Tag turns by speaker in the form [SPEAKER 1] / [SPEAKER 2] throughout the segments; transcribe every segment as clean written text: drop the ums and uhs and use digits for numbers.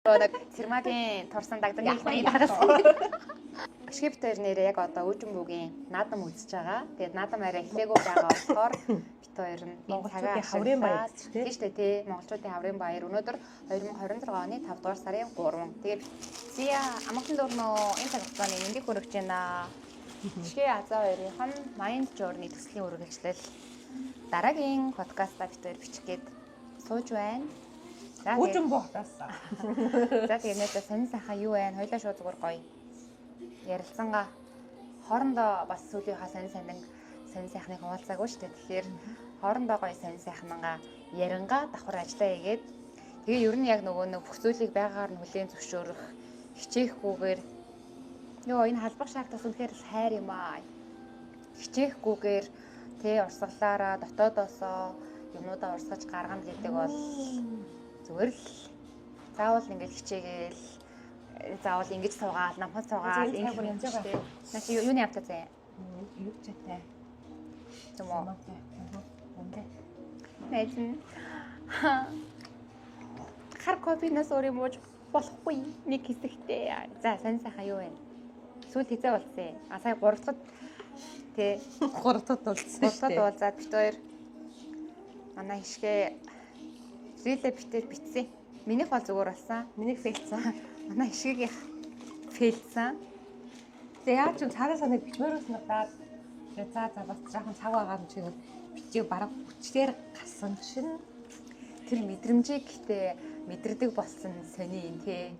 [SPEAKER 1] Нэг Цэрмагийн турсан дагдангийн ихний дагасан. Ашиг бит хоёр нэрээ яг одоо Өөжин бүгийн наадам үзэж байгаа. Тэгээд наадам арай эхлээгүй байгаа болохоор бит хоёр нь энэ цагаа
[SPEAKER 2] Монголчуудын хаврын баяр
[SPEAKER 1] ашиглаад
[SPEAKER 2] тий.
[SPEAKER 1] Тийм шүү дээ тий. Монголчуудын хаврын баяр өнөөдөр 2026 оны 5 дугаар сарын 3. Тэгээд Зя амгалан дурноо энэ цаг хугацааны мэндийг хүргэж байна. Жишээ Азаа хоёрынх нь Mind Journey төслийн үргэлжлэл дараагийн подкаста бит хоёр бичих гээд сууж байна. За тэгээд
[SPEAKER 2] Өөжин буутаас.
[SPEAKER 1] За тэгээд нээдээ сонин сайхан юу байна? Хоёлаа шууд зүгээр гоё. Ярилцсангаа хоорондоо бас сүүлийнхаа сонин сайнан сонин сайхныг хуваалцаагүй шүү дээ. Тэгэхээр хоорондоо гоё сонин сайхнангаа ярингаа давхар ажиллаа хийгээд тэгээ ер нь яг нөгөө нэг бүх зүйлийг байгаагаар нь хүлээн зөвшөөрөх хичээхгүйгээр ёо энэ халбах шаард бас үнэхээр л хайр юм аа. Хичээхгүйгээр тэ урсгалаараа дотоодоосоо юмнуудаа урсгаж гаргана гэдэг бол зүгээр л заавал ингэж хичээгээл заавал ингэж суугаал намхан суугаал
[SPEAKER 2] Энэ
[SPEAKER 1] ингэж
[SPEAKER 2] цаг янз
[SPEAKER 1] шүү дээ. Наа чи юуны амтаа зэ
[SPEAKER 2] Юу ч чатай.
[SPEAKER 1] юм уу?
[SPEAKER 2] Үнтэй.
[SPEAKER 1] Найз нь хар кофенаас өөр юм ууж болохгүй нэг хэсэгтэй. За сонь сайхан юу вэ? Сүүл хизээ болсон. А сая 3 дахь тэ
[SPEAKER 2] 3 дахь дулсан
[SPEAKER 1] 3 дахь уулзаад бит хоёр манай хишгээ рилэ битэр битсэн. Минийх бол зүгээр болсон.
[SPEAKER 2] Миний фейлцэн.
[SPEAKER 1] Манай хишгээгийнх фейлсэн.
[SPEAKER 2] Тэгээ яаж ч цаанаас нэг бичмээрээс надад тэгээ за за бас жоохон цаг байгаа юм чи бичиг бараг хүчлээр гасан шин
[SPEAKER 1] Тэр мэдрэмжийг гэтээ мэдэрдэг болсон сони юм те.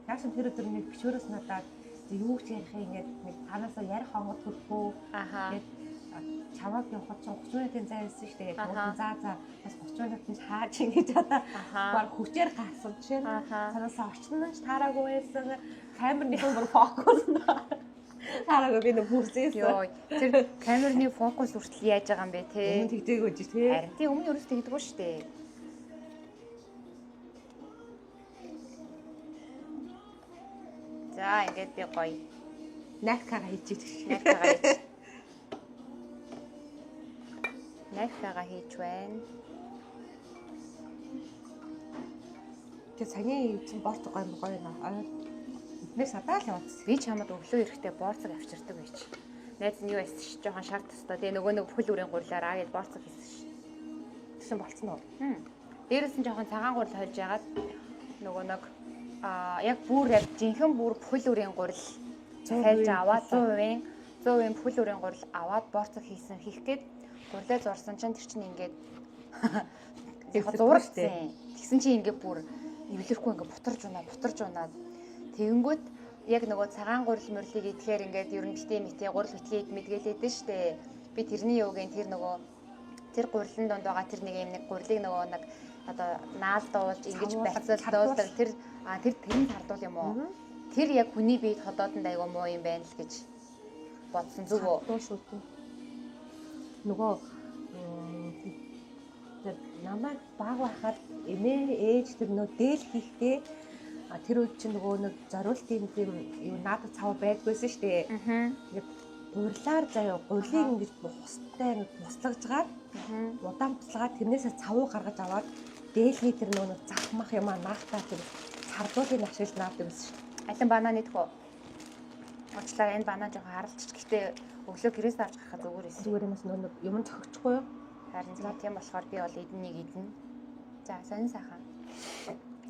[SPEAKER 2] яаж ч тэр өдөр нэг бичмээрээс надад юу ч ярих юм ингээд нэг цаанаасаа ярих онгод хөрөхгүй
[SPEAKER 1] Аха.
[SPEAKER 2] Тэгээд чамаг явахад чинь 30 минутын зай байсан шүү дээ.
[SPEAKER 1] Аха.
[SPEAKER 2] Тэгээд за за бас 30 минутын хааж ингэж одоо
[SPEAKER 1] Аха.
[SPEAKER 2] баг хүчээр гарсан чинь
[SPEAKER 1] Аха.
[SPEAKER 2] цаанаасаа орчин нь ч таараагүй байсан. Камерны бүр фокус нь таараагүй би нэг бүрсээс.
[SPEAKER 1] Йоо, тэр камерны фокус хүртэл яаж байгаа юм бэ те?
[SPEAKER 2] Өмнө тэгдэггүй чи тий.
[SPEAKER 1] Харин тийм өмнө ерөөс тэгдэггүй шүү дээ. За, ингээд би гоё.
[SPEAKER 2] Найфкагаа хийчих.
[SPEAKER 1] Найфкагаа хийж. Найфкагаа хийж байна.
[SPEAKER 2] Тэгээ саяны чинь борт гоё гоё наа. Ой. Эднээс садаа л явуулсан.
[SPEAKER 1] Би чамд өглөө ирэхдээ борцог авчирдаг байж. Найз нь юу байсан ш жоохон шар тастай. Тэгээ нөгөө нэг бүхэл үрийн гурлаараа гэж борцог хийсэн ш.
[SPEAKER 2] Тэгсэн болцсон уу?
[SPEAKER 1] Дээрээс нь жоохон цагаан гурил хольж ягаад нөгөө нэг яг бүр яг жинхэнэ бүр бүхэл үрийн гурил захиалж аваад 100% бүхэл үрийн гурил аваад борцог хийсэн хийх гээд гурлаа зурсан чинь тэр чинь ингээд яг зурагдсан. Тэгсэн чинь ингээд бүр эвлэрэхгүй ингээд бутарж унаад тэгэнгүүт яг нөгөө цагаан гурил мөрлийг идэхээр ингээд ер нь битээ мэтээ гурил битгийг мэдгэлээдэн штэ. Би тэрний юугийн тэр нөгөө тэр гурилан донд байгаа тэр нэг юм нэг гурилыг нөгөө нэг одоо наалдуулж ингэж бацалдуулдаг тэр тэр тэр нь сардуул юм уу? Тэр яг хүний биед ходоодонд айгу муу юм байна л гэж бодсон зүг үү?
[SPEAKER 2] Сардуул шүү дээ. Нөгөө тэр намайг баг байхад эмээ ээж тэр нөө дээл хийхдээ тэр үед чинь нөгөө нэг зориултын тийм юу наадах цав байдгүйсэн шүү дээ. Ингээд гурилаар заяа гурилыг ингэж бустай ингэж буслагдгаад удаан буслаад тэрнээсээ цавуу гаргаж аваад дээлний тэр нөгөө нэг зах мах юм аа наахтаа тэр сардуулын ашиглаж наадаг байсан шүү дээ.
[SPEAKER 1] Алин банан идэх үү? Уучлаарай энэ банан жоохон харалчих. Гэхдээ өглөө гэрээс авч гарахад зүгээр эсэ.
[SPEAKER 2] Зүгээр юмас нөгөө нэг юм цогцохгүй юу?
[SPEAKER 1] Харин тийм болохоор би бол эднийг идэнэ. За сонин сайхан.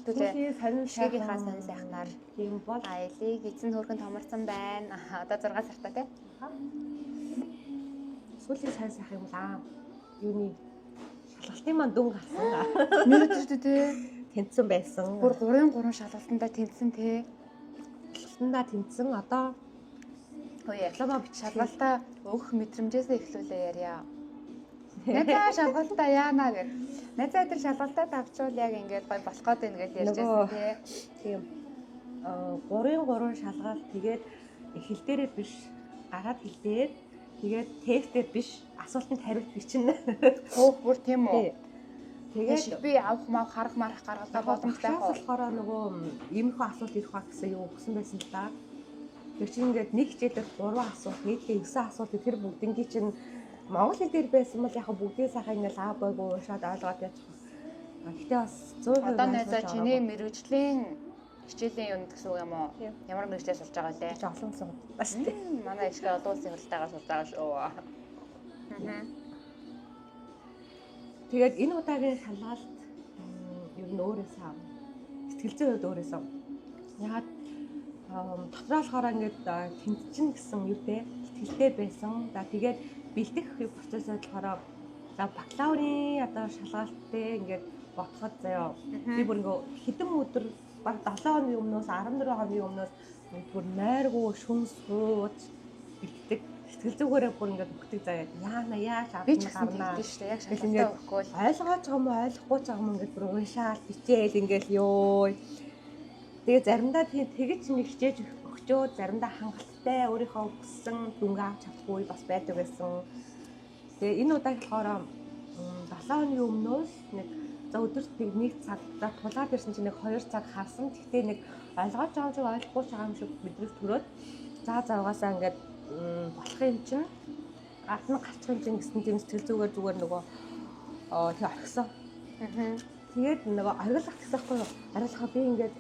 [SPEAKER 1] Хэвтүүлээ.
[SPEAKER 2] Түүхийн сонин
[SPEAKER 1] Шигийнхаа сонин сайхнаар
[SPEAKER 2] тийм бол
[SPEAKER 1] аялыг эзэн хөргөн томорсон байна. Одоо 6 сартаа тий.
[SPEAKER 2] Сүүлийн сайн сайхан юм лаа. Юуны шалгалтын маань дүн гарсан.
[SPEAKER 1] Нэр тэр тий.
[SPEAKER 2] Тэнцсэн байсан.
[SPEAKER 1] Бүр 3-3 шалгалтандаа тэнцсэн тий.
[SPEAKER 2] Шалгалтандаа тэнцсэн. Одоо
[SPEAKER 1] Хөөе.
[SPEAKER 2] диплома бичих
[SPEAKER 1] Шалгалтаа өгөх мэдрэмжээсээ эхлүүлээ ярья. Найзаа шалгалтаа яана гэх. Найзаа тэр шалгалтаа тавчвал яг ингээд гой болох гээд байна гэж ярьж байсан тий.
[SPEAKER 2] Тийм. 3-3 шалгалт тэгээд хэл дээрээ биш, гараад хэл дээр тэгээд тестээр биш, асуултанд хариулт бичнэ.
[SPEAKER 1] Хөөх бүр тийм үү?
[SPEAKER 2] Тэгээд
[SPEAKER 1] би авах мав харах марах гаргалгаа боломж байх уу?
[SPEAKER 2] болохоор нөгөө иймэрхүү асуулт ирэх ба гэсэн юу өгсөн байсан л да. Тэр чинь ингээд нэг хичээлээр 3 асуулт, нийтлээ 9 асуулт тэр бүгднгийн чинь монгол хэл дээр байсан бол яг бүгдээ сайхан ингээд аа бойгоо уншаад ойлгоод яж. Гэтэ бас 100%
[SPEAKER 1] Одоо найзаа чиний мэрэгжлийн Хичээлийн юунд гэсэн үг юм уу? Ямар мэргэжлээр сурж байгаа лээ?
[SPEAKER 2] Чи олон улсын худалдаа шүү дээ.
[SPEAKER 1] Манай ихтэй олон улсын худалдаагаар сурж байгаа шүү.
[SPEAKER 2] Тэгээд энэ удаагийн шалгалт ер нь өөрөөсөө сэтгэл зүйн хувьд өөрөөсөө яагаад дотроо болохоор ингээд тэмцчин гэсэн юутэй итгэлтэй байсан. За тэгээд бэлдэх процессыг болохоор за бакалаврын одоо шалгалттай ингээд бодоход заяа би бүр ингээд хэдэн өдөр баг 7 хоногийн өмнөөс 14 хоногийн өмнөөс бүр найргуу шүн сууж бэлддэг. Сэтгэл зүгээрээ бүр ингээд өгдөг заяа. Яана яаж
[SPEAKER 1] авна гарна. Би ч гэсэн тэгдэж штэ. Яг шалгалтаа өгөхгүй л
[SPEAKER 2] ойлгооч байгаа юм уу ойлгохгүй ч байгаа юм ингээд бүр уншаал бичээл ингээд ёо. Тэгээ заримдаа тэгэж нэг хичээж өгчөө заримдаа хангалттай өөрийнхөө хүссэн дүнгээ авч чадахгүй бас байдаг байсан. Тэгээ энэ удаа болохоор 7 хоногийн өмнөөс нэг за өдөрт нэг цаг за тулаад ирсэн чинь нэг 2 цаг харсан. Тэгтээ нэг ойлгож байгаа юм шиг ойлгохгүй ч байгаа юм шиг мэдрэг төрөөд за за угаасаа ингээд болох юм чинь ард нь гарчих юм чинь гэсэн тийм сэтгэл зүгээр зүгээр нөгөө тэг орхисон. Тэгээд нөгөө оргил ах гэсэн байхгүй юу? Оргилахаа би ингээд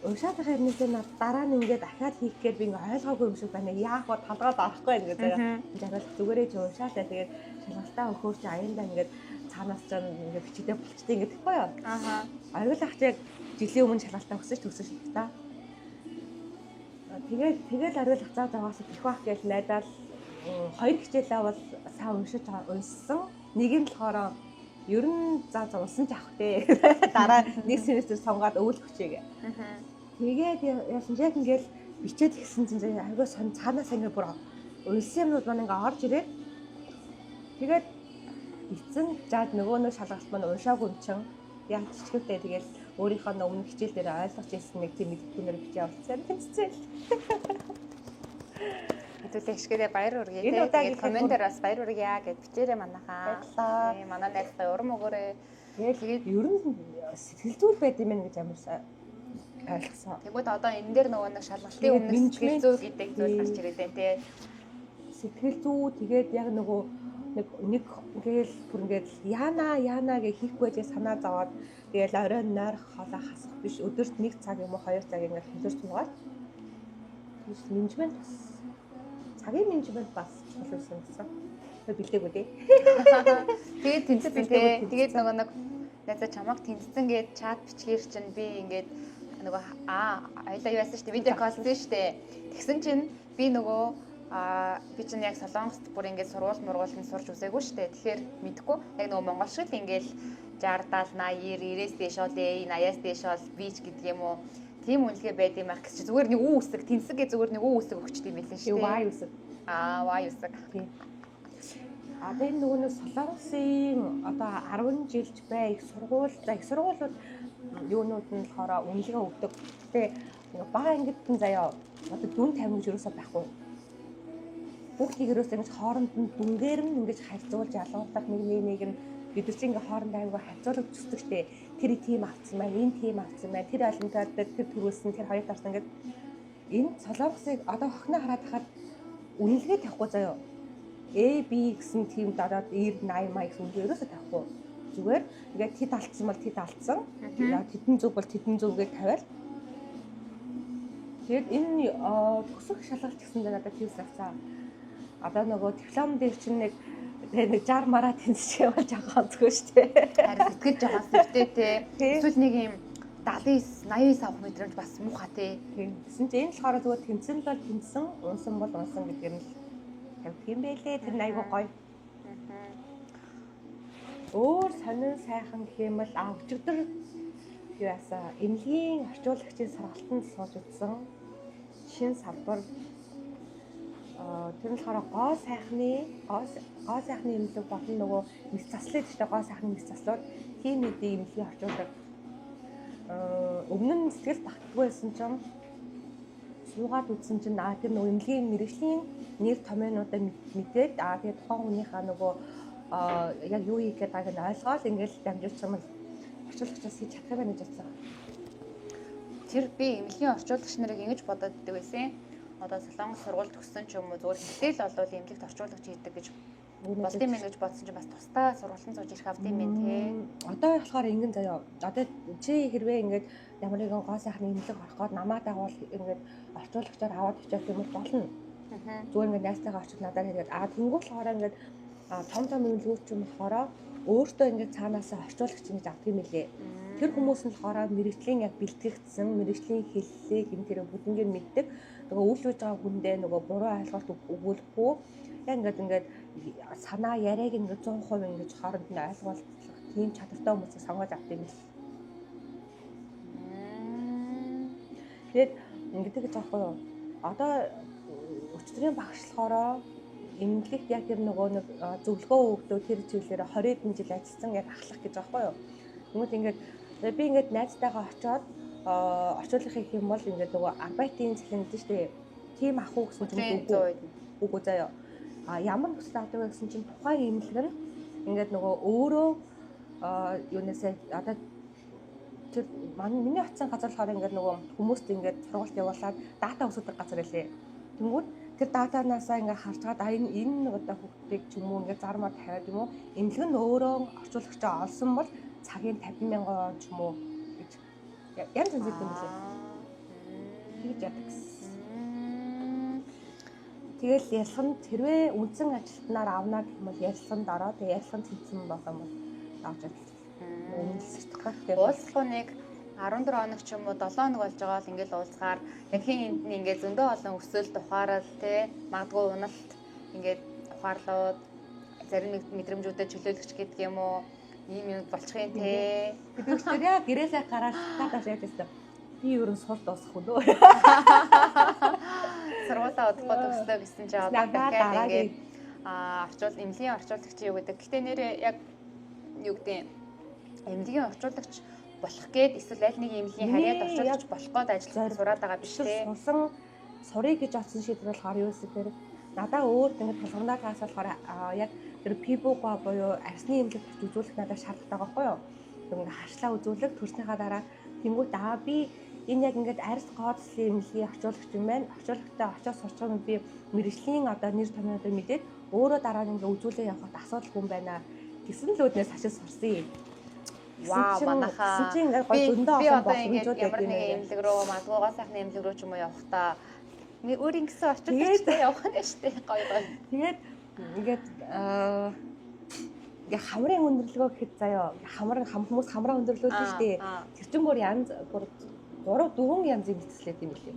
[SPEAKER 2] уншаад байгаа юмнээсээ над дараа нь ингээд дахиад хийх гээд би ингээд ойлгоогүй юм шиг байна. Яах вэ? Толгойд орохгүй байна гэж заяа. Жаргал зүгээрээ чи уншаалаа. Тэгээд шалгалтаа өгөхөөр чи аяндаа ингээд цаанаас ч ингээд бичигдээ болчтой ингээд тэгэхгүй юу?
[SPEAKER 1] Аха.
[SPEAKER 2] Оргил ах чи яг жилийн өмнө шалгалтаа өгсөн ч төгсөн шүү дээ. Тэгээд тэгэл оргил ах заа заагаас их бах гэж найдаал хоёр хичээлээ бол сайн уншиж унссан. Нэг нь болохоор ер нь за за унсан ч авах те. Дараа нэг семестр сонгоод өвөл өгчээ гэ. Тэгээд яасан яг ингээл бичээд гисэн чинь айгүй сон цаанаас ингээ бүр унсан юмнууд маань ингээ орж ирээд тэгээд эцэн жаад нөгөө нэг шалгалт маань уншаагүй юм чин яаж ч чигтээ тэгэл өөрийнхөө өмнө хичээл дээр ойлгож ирсэн нэг тийм мэдхүүнээр бичээ явуулсан тэнцсэн.
[SPEAKER 1] Хэдүүлээ ишгэрээ баяр хүргэе. Тэгээд комментээр бас баяр хүргье гэд бичээрэй манайхаа.
[SPEAKER 2] Баярлалаа.
[SPEAKER 1] Тийм манай найзтай урам өгөөрэй.
[SPEAKER 2] Тэгээд ер нь сэтгэл зүй байд юм гэж амар ойлгосон.
[SPEAKER 1] Тэгвэл одоо энэ дээр нөгөө нэг шалгалтын өмнө сэтгэл зүй гэдэг зүйл гарч ирээд байна тий.
[SPEAKER 2] Сэтгэл зүй тэгээд яг нөгөө нэг ингээл бүр ингээд яана яана гэж хийхгүй байж санаа зовоод тэгэл орой нойрох хоолой хасах биш өдөрт 1 цаг юм уу 2 цаг ингээд хөлөрч суугаад тэгээс менежмент бас цагийн менежмент бас чухал байсан гэсэн. Тэгээ бэлдээгүй дээ.
[SPEAKER 1] Тэгээд тэнцсэн тий. Тэгээд нөгөө нэг найзаа чамайг тэнцсэн гээд чат бичгээр чинь би ингээд нөгөө аяла юу яасан шүү дээ. Видео коллсэн шүү дээ. Тэгсэн чинь би нөгөө би чинь яг Солонгост бүр ингээд сургууль мургуулд сурч үзээгүй шүү дээ. Тэгэхээр мэдгүй. Яг нөгөө монгол шиг л ингээд 60 70 80 90-ээс дээш бол A, 80-аас дээш бол B ч гэдэг юм уу. Тийм үнэлгээ байд юм ах гэж зүгээр нэг үү үсэг, тэнцэг гэ зүгээр нэг үү үсэг өгчт юм байлээ шүү дээ.
[SPEAKER 2] Y үсэг.
[SPEAKER 1] Аа, Y үсэг.
[SPEAKER 2] Тийм. Одоо энэ нөгөө нэг Солонгосын одоо 10 жилч бай их сургууль, за их сургуулиуд юунууд нь болохоор үнэлгээ өгдөг. Гэтэ бага ангид нь заяа одоо дүн тавина гэж юусоо байхгүй. Бүх нэг ерөөсөө ингэж хооронд нь дүнгээр нь ингэж харьцуулж ялгуурлах нэг нэг нь бид нар чинь ингээ хоорондоо айгүй харьцуулах зүсдэг штэ. Тэр тим авцсан байна, энэ тим авцсан байна, тэр олимпиад дээр тэр төрүүлсэн, тэр хоёрт орсон ингээд энэ Солонгосыг одоо хохиноо хараад хахад үнэлгээ тавихгүй заяа. A B гэсэн тим дараад 90 80 маа гэсэн үнэлгээ ерөөсөө тавихгүй. Зүгээр ингээд тэд алдсан бол тэд алдсан. Тэдэн зүг бол тэдэн зүг гэж тавиал. Тэгээд энэ төгсөх шалгалт гэсэн дээр надад тийм санагдсан. Одоо нөгөө диплом дээр чинь нэг 60 мараа тэнцэж явал жоохон онцгой шүү дээ.
[SPEAKER 1] Харин сэтгэл жоохон сэвтэй те. Эсвэл нэг юм 79 89 авах мэдрэмж бас муухай те.
[SPEAKER 2] Тийм. Тэгсэн чинь энэ болохоор зүгээр тэнцэн бол тэнцсэн, унсан бол унсан гэдгээр нь л тавьдаг юм байлээ. Тэр нь айгүй гоё. Өөр сонин сайхан гэх юм бол өчигдөр юу яасан? Эмнэлгийн орчуулагчийн сургалтанд сууж үзсэн. Шин салбар тэр нь болохоор гоо сайхны эмнэлэг болон нөгөө мэс заслыг гэдэг гоо сайхны мэс заслууд тийм үдийн эмнэлгийн орчуулга өмнө нь сэтгэл багтдаггүй байсан чинь суугаад үзсэн чинь тэр нөгөө эмнэлгийн мэрэгжлийн нэр томьёонуудаа мэдээд тэгээд тухайн хүнийхээ нөгөө яг юу хийх гээд байгааг нь ойлгоол ингээл дамжуулчих юм бол орчуулагчаас хийж чадах юм байна гэж бодсон.
[SPEAKER 1] Тэр би эмнэлгийн орчуулагч нарыг ингэж бодоод байдаг байсан. Одоо Солонгос сургууль төгссөн ч юм уу зүгээр хэлтэл болвол эмнэлэгт орчуулагч хийдэг гэж Болд юм гэж бодсон чинь бас тусдаа сургалтын сууж ирэх авд юм байна тий.
[SPEAKER 2] Одоо болохоор ингэн заяа. Одоо чи хэрвээ ингээд ямар нэгэн гоо сайхны эмнэлэг орох гээд намаа дагуул ингээд орчуулагчаар аваад очих юм бол болно. Зүгээр ингээд найзтайгаа очиж надаар хэлээд тэнгуү болохоор ингээд том том эмнэлгүүд ч юм болохоор өөртөө ингээд цаанаасаа орчуулагч ингэж авдаг юм лээ. Тэр хүмүүс нь болохоор мэрэгжлийн яг бэлтгэгдсэн, мэрэгжлийн хэллэг юм тэр бүгднгээр мэддэг. Нөгөө үйл хийж байгаа хүндээ нөгөө буруу ойлголт өгүүлэхгүй яг ингээд санаа яриаг ингээд 100% ингэж хооронд нь ойлгуулах тийм чадвартай хүмүүсийг сонгож авдаг юм л. Тэгээд ингэдэг гэж байгаа байхгүй юу? Одоо өчтөрийн багш болохоор эмнэлэгт яг тэр нөгөө нэг зөвлөгөө өгдөө тэр чиглэлээр 20 хэдэн жил ажилласан яг ахлах гэж байгаа байхгүй юу? Тэгмэд ингээд би ингээд найзтайгаа очиод орчуулах хийх юм бол ингээд нөгөө арбайтын цалин гэдэг чинь дээ. Тийм ах уу гэсэн чинь үгүй заяа. А ямар нөхцөл авдаг вэ гэсэн чинь тухайн эмнэлэг нь ингээд нөгөө өөрөө юунасаа одоо тэр миний очсон газар болохоор ингээд нөгөө хүмүүст ингээд сургалт явуулаад дата өсгөдөг газар байлээ. Тэнгүүд тэр датанаасаа ингээд харж чад энэ одоо хүүхдийг ч юм уу ингээд зармаар тавиад юм уу эмнэлэг нь өөрөө орчуулагчаа олсон бол цагийн 50 мянган ч юм уу гэж янз янз юм билээ. Тэгж яадаг гэсэн. Тэгэл ярилцлаганд хэрвээ үндсэн ажилтнаар авна гэх юм бол ярилцлаганд ороо тэгээ ярилцлаганд тэнцсэн байх юм бол авч ажиллах. Өмнө сертификат
[SPEAKER 1] уулзлахыг 14 хоног ч юм уу 7 хоног болж байгаа бол ингээл уулзгаар яг хин энд нь ингээд зөндөө олон өсөлт ухаарал те магадгүй уналт ингээд ухаарлууд зарим нэг мэдрэмжүүдэд чөлөөлөгч гэдэг юм уу ийм юм болчих юм те.
[SPEAKER 2] Бид өчтөр яг гэрээсээ гараад татаас яаж байсан. Би ер нь сур дуусах үү нөө.
[SPEAKER 1] Сургуулаа удахгүй төгслөө гэсэн чинь одоо дахиад ингээд орчуул эмнэлгийн орчуулагч юу гэдэг. Гэтэ нэрээ яг юу гэдэг эмнэлгийн орчуулагч болох гээд эсвэл аль нэг эмнэлгийн харьяад орчуулагч болох гээд ажиллах сураад байгаа биш те.
[SPEAKER 2] Сурсан сурыг гэж олсон шийдвэр болохоор юу вэ гэхээр надаа өөр ингээд толгомноо таас болохоор яг тэр пибуга буюу арсны эмнэлэг үзүүлэх надад шаардлагатай байгаа байхгүй юу? Ингээд харшлаа үзүүлэх төрснийхаа дараа тэнгуут би энэ яг ингээд арьс гооцлын эмнэлгийн орчуулагч юм байна. Орчуулагчтай очиод сурч байгаа юм би мэрэгжлийн одоо нэр томьёодоо мэдээд өөрөө дараа нь ингээд үзүүлээ явахад асуудалгүй юм байна гэсэн л үүднээс хашиж сурсан юм.
[SPEAKER 1] Вау, манайхаа.
[SPEAKER 2] Гэсэн чинь ингээд гой зөндөө олон
[SPEAKER 1] боломжууд ямар нэг эмнэлэг рүү магадгүй гоо сайхны эмнэлэг рүү ч юм уу явахдаа өөр ингэсэн орчуулагчтай явах нь шүү дээ. Гой гой.
[SPEAKER 2] Тэгээд ингээд ингээ хамрын өндөрлөгөө гэхэд заяа хамар хүмүүс хамраа өндөрлөөд шүү дээ. Тэр чинь бүр янз бүр 3 4 янзын мэтслээд юм лээ.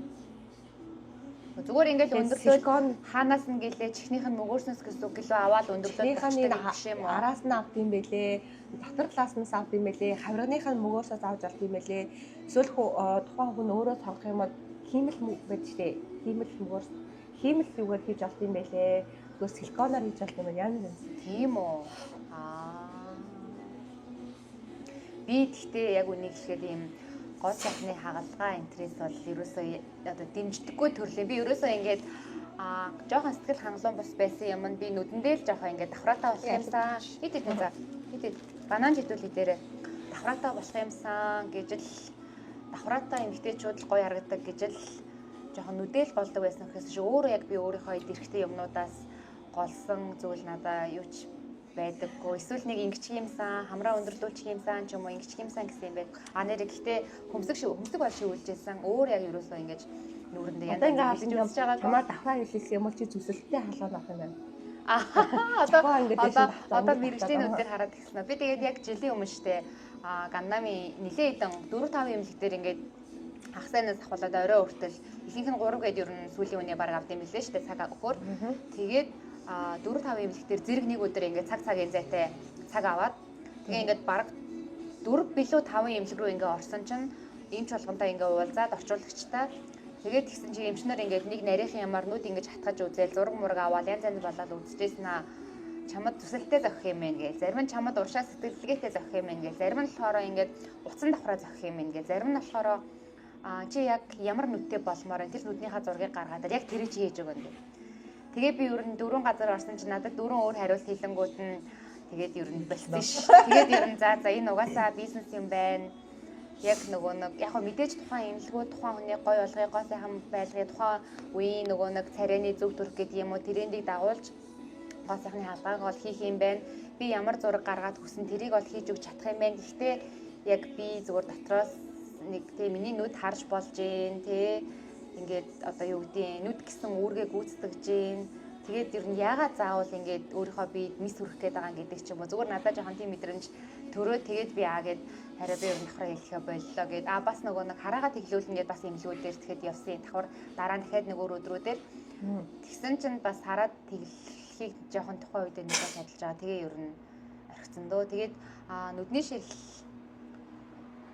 [SPEAKER 1] Зүгээр ингээл өндөрлөөд хаанаас нь гэлээ чихнийх нь мөгөөрснөөс гэсэн үг гэлөө аваад өндөрлөөд
[SPEAKER 2] болчихдог биш юм уу? Араас нь авд юм бэлээ. Дотор талаас нь авд юм бэлээ. Хавирганых нь мөгөөрсөөс авч олд юм бэлээ. Эсвэл тухайн хүн өөрөө сонгох юм бол хиймэл байдаг шүү дээ. Хиймэл мөгөөрс хиймэл юугаар хийж олд юм бэлээ. Зүгээр силиконоор хийж олд юм байна. Янз янз.
[SPEAKER 1] Тийм үү? Аа. Би тэгтээ яг үнийг хэлэхэд ийм гол сайхны хагалгаа энтрээс бол ерөөсөө одоо дэмждэггүй төрлийн. Би ерөөсөө ингээд жоохон сэтгэл хангалуун бус байсан юм нь би нүдэндээ л жоохон ингээд давхраатай болох юмсан. Хэд хэд за. Хэд хэд банан жидүүл хэдээрээ давхраатай болох юмсан гэж л давхраатай эмэгтэйчүүд л гоё харагдаг гэж л жоохон нүдэл голдог байсан гэхээс чи өөрөө яг би өөрийнхөө эд эрхтэй юмнуудаас голсон зүйл надаа юу ч байдаггүй. Эсвэл нэг ингэчих юмсан, хамраа өндөрлүүлчих юмсан ч юм уу ингэчих юмсан гэсэн юм байг. А нэрээ гэхдээ хөмсөг шиг хөмсөг бол шивүүлжсэн. Өөр яг ерөөсөө ингэж нүүрэндээ
[SPEAKER 2] янз янз үзэж байгаа. Хамаа давхраа хэлэх юм бол чи зүсэлттэй халуун авах юм байна.
[SPEAKER 1] Аа одоо мэрэгжлийн нүдээр хараад ирсэн. Би тэгээд яг жилийн өмнө штэ Ганнами нилээ хэдэн 4 5 эмнэлэг дээр ингээд хагас сайнаас ахуулаад орой хүртэл ихэнх нь 3 гээд ер нь сүүлийн үний баг авд юм билээ штэ цаг өгөхөөр. Тэгээд 4 5 эмнэлэг дээр зэрэг нэг өдөр ингээд цаг цагийн зайтай цаг аваад тэгээ ингээд баг 4 билүү 5 эмнэлэг рүү ингээд орсон чинь эмч болгонтой ингээд уулзаад орчуулагчтай тэгээд тэгсэн чинь эмчнэр ингээд нэг нарийнхан ямар нүд ингээд хатгаж үзээл зураг мураг аваад янз янз болоод үзчихсэн аа чамд төсөлттэй зохих юм байна гээл зарим нь чамд уршаа сэтгэлгээтэй зохих юм байна гээл зарим нь болохоор ингээд утсан давхраа зохих юм байна гээл зарим нь болохоор чи яг ямар нүдтэй болмоор тэр нүднийхаа зургийг гаргаад яг тэрийг чи хийж өгөн гэх. Тэгээ би ер нь 4 газар орсон чинь надад 4 өөр хариулт хийлэнгүүт нь тэгээд ер нь болчихсон ш. Тэгээд ер нь за энэ угаасаа бизнес юм байна. Яг нөгөө нэг яг хөө мэдээж тухайн эмнэлгүүд тухайн хүний гой болгоё, гой сайхан байлгыг тухайн үеийн нөгөө нэг царайны зөв төрх гэдэг юм уу тэрэндийг дагуулж Гоо сайхны хаалгааг бол хийх юм байна. Би ямар зураг гаргаад хүсэн тэрийг бол хийж өгч чадах юм байна. Гэхдээ яг би зүгээр дотроос нэг тий миний нүд харж болж гин тий ингээд одоо юу гэдгийг нүд гэсэн үүргээ гүйцэтгэж гин. Тэгээд ер нь яагаад заавал ингээд өөрийнхөө биед мис хүрэх гээд байгаа гэдэг ч юм уу. Зүгээр надад жоохон тийм мэдрэмж төрөө тэгээд би аа гэд хараа би ер нь давхраа хэлэхэ боллоо гэд. А бас нөгөө нэг хараагаа тэглүүлнэ гэд бас эмнэлгүүдээр тэгэхэд явсан. Давхар дараа нь дахиад нэг өөр өдрүүдээр тэгсэн чинь бас хараад тэглэхийг жоохон тухайн үед нэг судалж байгаа. Тэгээ ер нь орхицсан дөө. Тэгээд нүдний шил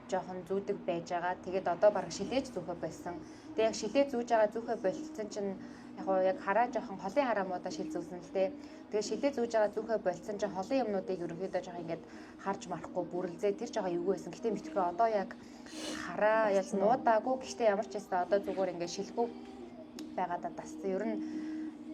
[SPEAKER 1] жоохон зүүдэг байж байгаа. Тэгээд одоо бараг шилээж зүүхэ болсон. Тэгээд яг шилээ зүүж байгаа зүүхэ болцсон чинь яг гоо яг хараа жоохон холын хараа муудаа шил зүүсэн л дээ. Тэгээд шилээ зүүж байгаа зүүхэ болцсон чинь холын юмнуудыг ерөнхийдөө жоохон ингээд харж марахгүй бүрэлзээ тэр жоохон эвгүй байсан. Гэтэ мэдхгүй одоо яг хараа ялс нуудаагүй. Гэхдээ ямар ч байсан одоо зүгээр ингээд шилгүй байгаадаа дассан. Ер нь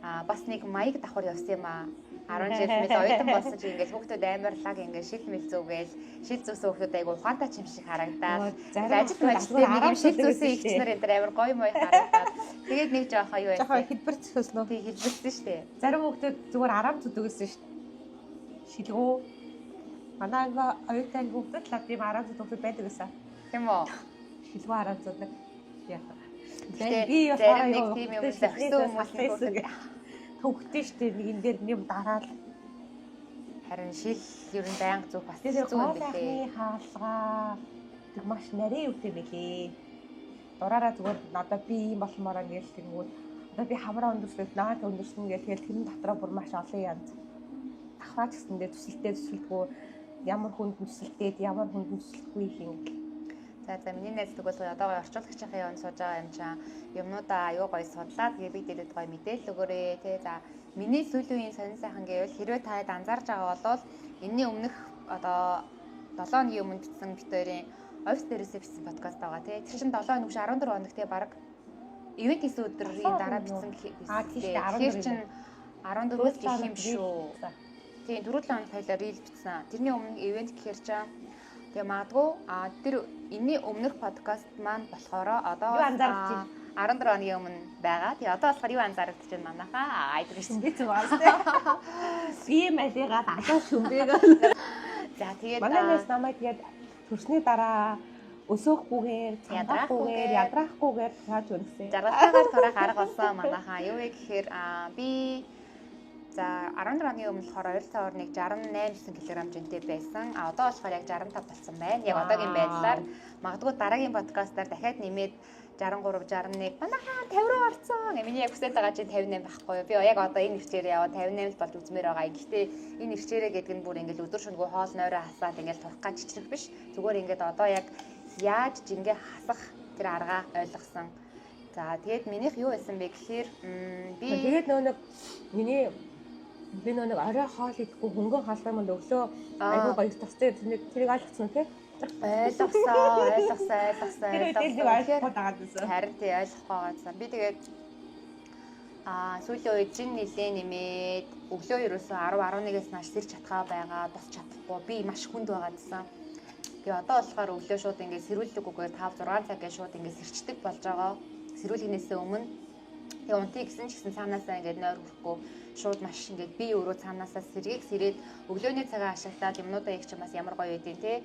[SPEAKER 1] бас нэг маяг давхар явсан юм аа. 10 жил мэд оюутан болсон чи ингээл хүүхдүүд амар лаг ингээд шил мэл зүүгээл шил зүүсэн хүүхдүүд айгу ухаантай ч юм шиг харагдаад ажил мажил нэг юм шил зүүсэн ихч нар энэ амар гоё мой харагдаад тэгээд нэг жоохон юу байсан.
[SPEAKER 2] Жоохон хэлбэрч өснө.
[SPEAKER 1] Тий хэлбэрсэн шүү дээ.
[SPEAKER 2] Зарим хүүхдүүд зүгээр арам зүдэг гэсэн шүү дээ. Шилгүү. Манай анги оюутан хүүхдүүд л тийм арам зүдэг хүүхдүүд байдаг гэсэн.
[SPEAKER 1] Тийм үү?
[SPEAKER 2] Шилгүү арам зүдэг. Яа.
[SPEAKER 1] Би болохоор нэг тийм юм зохисон хүмүүс хүүхдүүд
[SPEAKER 2] төвхтэй шүү дээ. Нэг энэ дээр юм дараал.
[SPEAKER 1] Харин шил ер нь байнга зүг бас хэцүү юм
[SPEAKER 2] билээ. Хаалгаа тэг маш нарийн үтэй билээ. Дураараа зүгээр одоо би ийм болмоороо нэрл тэгэнгүүт одоо би хамраа өндөрслөөд наад өндөрсөн гэх тэгэл тэрэн дотроо бүр маш олон янз давхраач гэсэндээ төсөлтөө төсөлдгөө ямар хүнд төсөлтөөд ямар хүнд төсөлтгүй юм.
[SPEAKER 1] За за миний найз тэгвэл одоо гоё орчуулагчийн яванд сууж байгаа юм чаа юмнуудаа аюу гоё судлаад тэгээ би дээрэд гоё мэдээлэл өгөөрэй тий. За миний сүүлийн үеийн сонин сайхан гэвэл хэрвээ та анзаарж байгаа бол энэний өмнөх одоо 7 хоногийн өмнө бичсэн бит хоёрын офис дээрээсээ бичсэн подкаст байгаа тий. Тэр чинь 7 хоног биш 14 хоног тий баг ивент хийсэн өдрийн дараа бичсэн гэх
[SPEAKER 2] Тэгэхээр
[SPEAKER 1] чинь 14-өөс их юм шүү. Тийм 4-7 хоног хоёлаа рил бичсэн. Тэрний өмнө ивент гэхэр чинь тэгээ магадгүй тэр энэний өмнөх подкаст маань болохоор одоо
[SPEAKER 2] юу анзаарч байна?
[SPEAKER 1] 14 хоногийн өмнө байгаа. Тэгээ одоо болохоор юу анзаарч байна манайхаа? Айдаг шин.
[SPEAKER 2] Би зүг байна. Би малигаад алаа шүмбээг.
[SPEAKER 1] За тэгээд
[SPEAKER 2] манай найз намайг тэгээд төрсний дараа өсөөхгүйгээр, цамгаахгүйгээр, ядраахгүйгээр турааж өнсөн.
[SPEAKER 1] Жаргалтайгаар тураах арга болсон манайхаа. Юу вэ гэхээр би за 14 оны өмнө болохоор ойролцоогоор нэг 68 кг жинтэй байсан. А одоо болохоор яг 65 болсон байна. Яг одоогийн байдлаар магадгүй дараагийн подкастаар дахиад нэмээд 63 61 манайхаа 50 руу орцсон. Миний яг хүсэж байгаа чинь 58 байхгүй юу? Би яг одоо энэ ирчээрээ яваа 58 л болж үзмээр байгаа. Гэхдээ энэ ирчээрээ гэдэг нь бүр ингээл өдөр шөнөгүй хоол нойроо хасаад ингээл турах гэж чичрэх биш. Зүгээр ингээд одоо яг яаж жингээ хасах тэр аргаа ойлгосон. За тэгээд минийх юу байсан бэ гэхээр би
[SPEAKER 2] тэгээд нөө нэг миний би нөө нэг орой хоол идэхгүй хөнгөн хаалгаа манд өглөө айгүй гоё тастай тэрийг ойлгоцсон тий.
[SPEAKER 1] Ойлгосон.
[SPEAKER 2] Тэр ойлгохгүй дагаад байсан.
[SPEAKER 1] Харин тий ойлгохгүй байгаадсан. Би тэгээд сүүлийн үед жин нилээ нэмээд өглөө ерөөсөө 10 11-ээс нааш сэрч чадхаа байгаа, босч чадахгүй. Би маш хүнд байгаадсан. Тэгээ одоо болохоор өглөө шууд ингээд сэрүүлэггүйгээр 5 6 цаг гэж шууд ингээд сэрчдэг болж байгаа. Сэрүүлгэнээсээ өмнө тэгээ унтыг гэсэн ч гэсэн цаанаасаа ингээд нойр хүрэхгүй шууд маш ингээд би өөрөө цаанаасаа сэргийг сэрээд өглөөний цагаа ашиглаад юмнуудаа их ч бас ямар гоё байдیں те.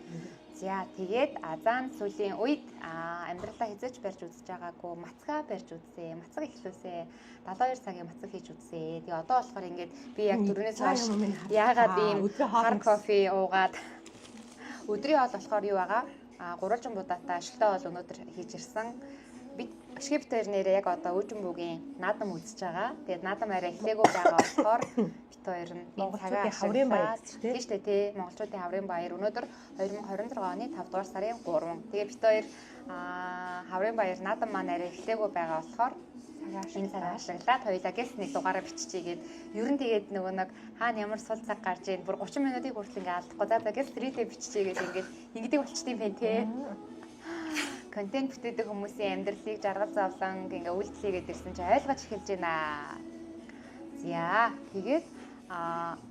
[SPEAKER 1] За тэгээд азаан сүүлийн үед амьдралаа хизээч барьж үзэж байгаагүй мацгаа барьж үзсэн. Мацаг эхлүүлсэн. 72 цагийн мацаг хийж үзсэн. Тэгээ одоо болохоор ингээд би яг дөрөвнөөс хойш яагаад ийм хар кофе уугаад өдрийн хоол болохоор юу байгаа? Гурвалжин будаатай шилтэй хоол өнөөдөр хийж ирсэн. Бид Ашиг бит хоёр нэрээ яг одоо өөжин бүгийн наадам үзэж байгаа. Тэгээд наадам арай эхлээгүй байгаа болохоор бит хоёр нь
[SPEAKER 2] монголчуудын хаврын баяр
[SPEAKER 1] тийм шүү дээ тий. Монголчуудын хаврын баяр өнөөдөр 2026 оны 5 дугаар сарын 3. Тэгээд бит хоёр хаврын баяр наадам маань арай эхлээгүй байгаа болохоор энэ цагаа ашиглаад хоёлаа гэс нэг дугаараа биччихийгээд ер нь тэгээд нөгөө нэг хаана ямар сул цаг гарч ийн бүр 30 минутыг хүртэл ингээ алдахгүй за гэс рилээ биччихийгээд ингээд ингэдэг болчтой юм байна тий. Контент бүтээдэг хүмүүсийн амьдралыг жаргал зовлон ингээ үйлдэл хийгээд ирсэн чи ойлгож эхэлж байна. За тэгээд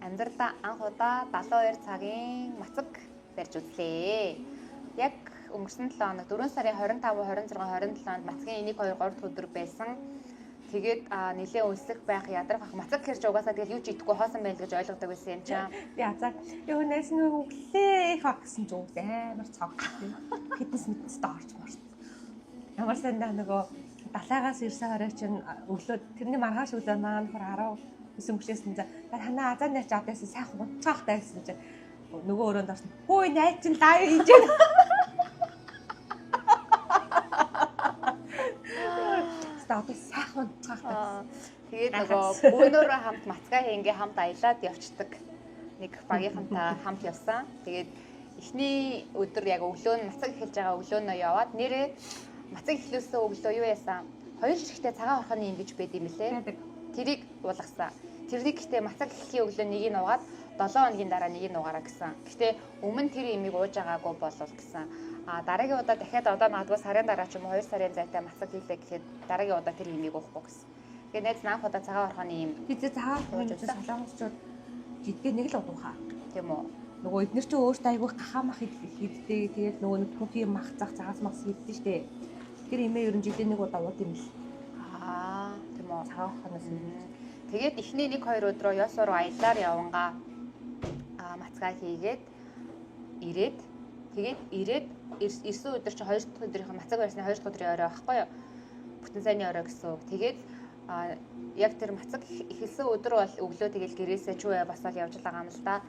[SPEAKER 1] амьдралдаа анх удаа 72 цагийн мацаг барьж үзлээ. Яг өнгөрсөн 7 хоног 4 сарын 25, 26, 27-нд мацгийн 1 2 3 дахь өдөр байсан. Тэгээд нилээ өлсөх байх, ядрах байх. Мацаг хэрж угаасаа тэгэл юу ч идэхгүй хоосон байл гэж ойлгодог байсан юм чам.
[SPEAKER 2] Би азаа ёо найс нь өглөө их баг гэсэн ч үгүй амар цог. Фитнес митнэст орж морсон. Ямар сандаа нөгөө далайгаас ирсэн хорой чинь өглөө тэрний маргааш өглөө маань нөхөр 19 мөчөөсөн за танаа азаа найч авдайсан сайхан унтцаахтай гэсэн чинь нөгөө өрөөнд орсон. Хөөе найз чинь лайв хийж байна. Одоо сайхан унтцаахтай.
[SPEAKER 1] Тэгээд нөгөө бөөнөрөө хамт мацгаа хийнгээ хамт аялаад явцдаг. Нэг багийнхантай хамт явсан. Тэгээд эхний өдөр яг өглөө нь мацаг эхэлж байгаа өглөөнөө яваад нэрээ мацаг эхлүүлсэн өглөө юу яасан? 2 ширхтээ цагаан орхоны юм гэж байд юм лээ. Тэрийг уулгасан. Тэрнийг гэхдээ мацаг эхлэхийн өглөө нэгийг нуугаад 7 хоногийн дараа нэгийг нуугаараа гэсэн. Гэхдээ өмнө тэр имийг ууж байгаагүй болвол гэсэн. А дараагийн удаа дахиад одоо магадгүй сарын дараа ч юм уу 2 сарын зайтай мацаг хийлээ гэхэд дараагийн удаа тэр имийг уухгүй гэсэн. Тэгээ найз наах удаа цагаан орхоны им.
[SPEAKER 2] Би цагаан орхоны солонгосчууд жидгээ нэг л удуухаа.
[SPEAKER 1] Тийм үү?
[SPEAKER 2] Нөгөө эднэр чинь өөртөө айгүйх гахаа мах хийддэг. Тэгээд нөгөө нэг түүхийн мах зах цагаас мах хийддэг штэ. Тэр имээ ер нь жилийн нэг удаа ууд юм л.
[SPEAKER 1] Аа, тийм үү?
[SPEAKER 2] Цагаан орхоноос юм.
[SPEAKER 1] Тэгээд эхний 1-2 өдрөө ёс руу аяллаар явангаа мацгаа хийгээд ирээд тэгээд ирээд ирсэн өдөр чи 2 дахь өдрийнх нь мацаг барьсны 2 дахь өдрийн орой байхгүй юу? Бүтэн сайнны орой гэсэн үг. Тэгээд яг тэр мацаг эхэлсэн өдөр бол өглөө тэгэл гэрээсээ чүү басаал явж байгаа юм л да.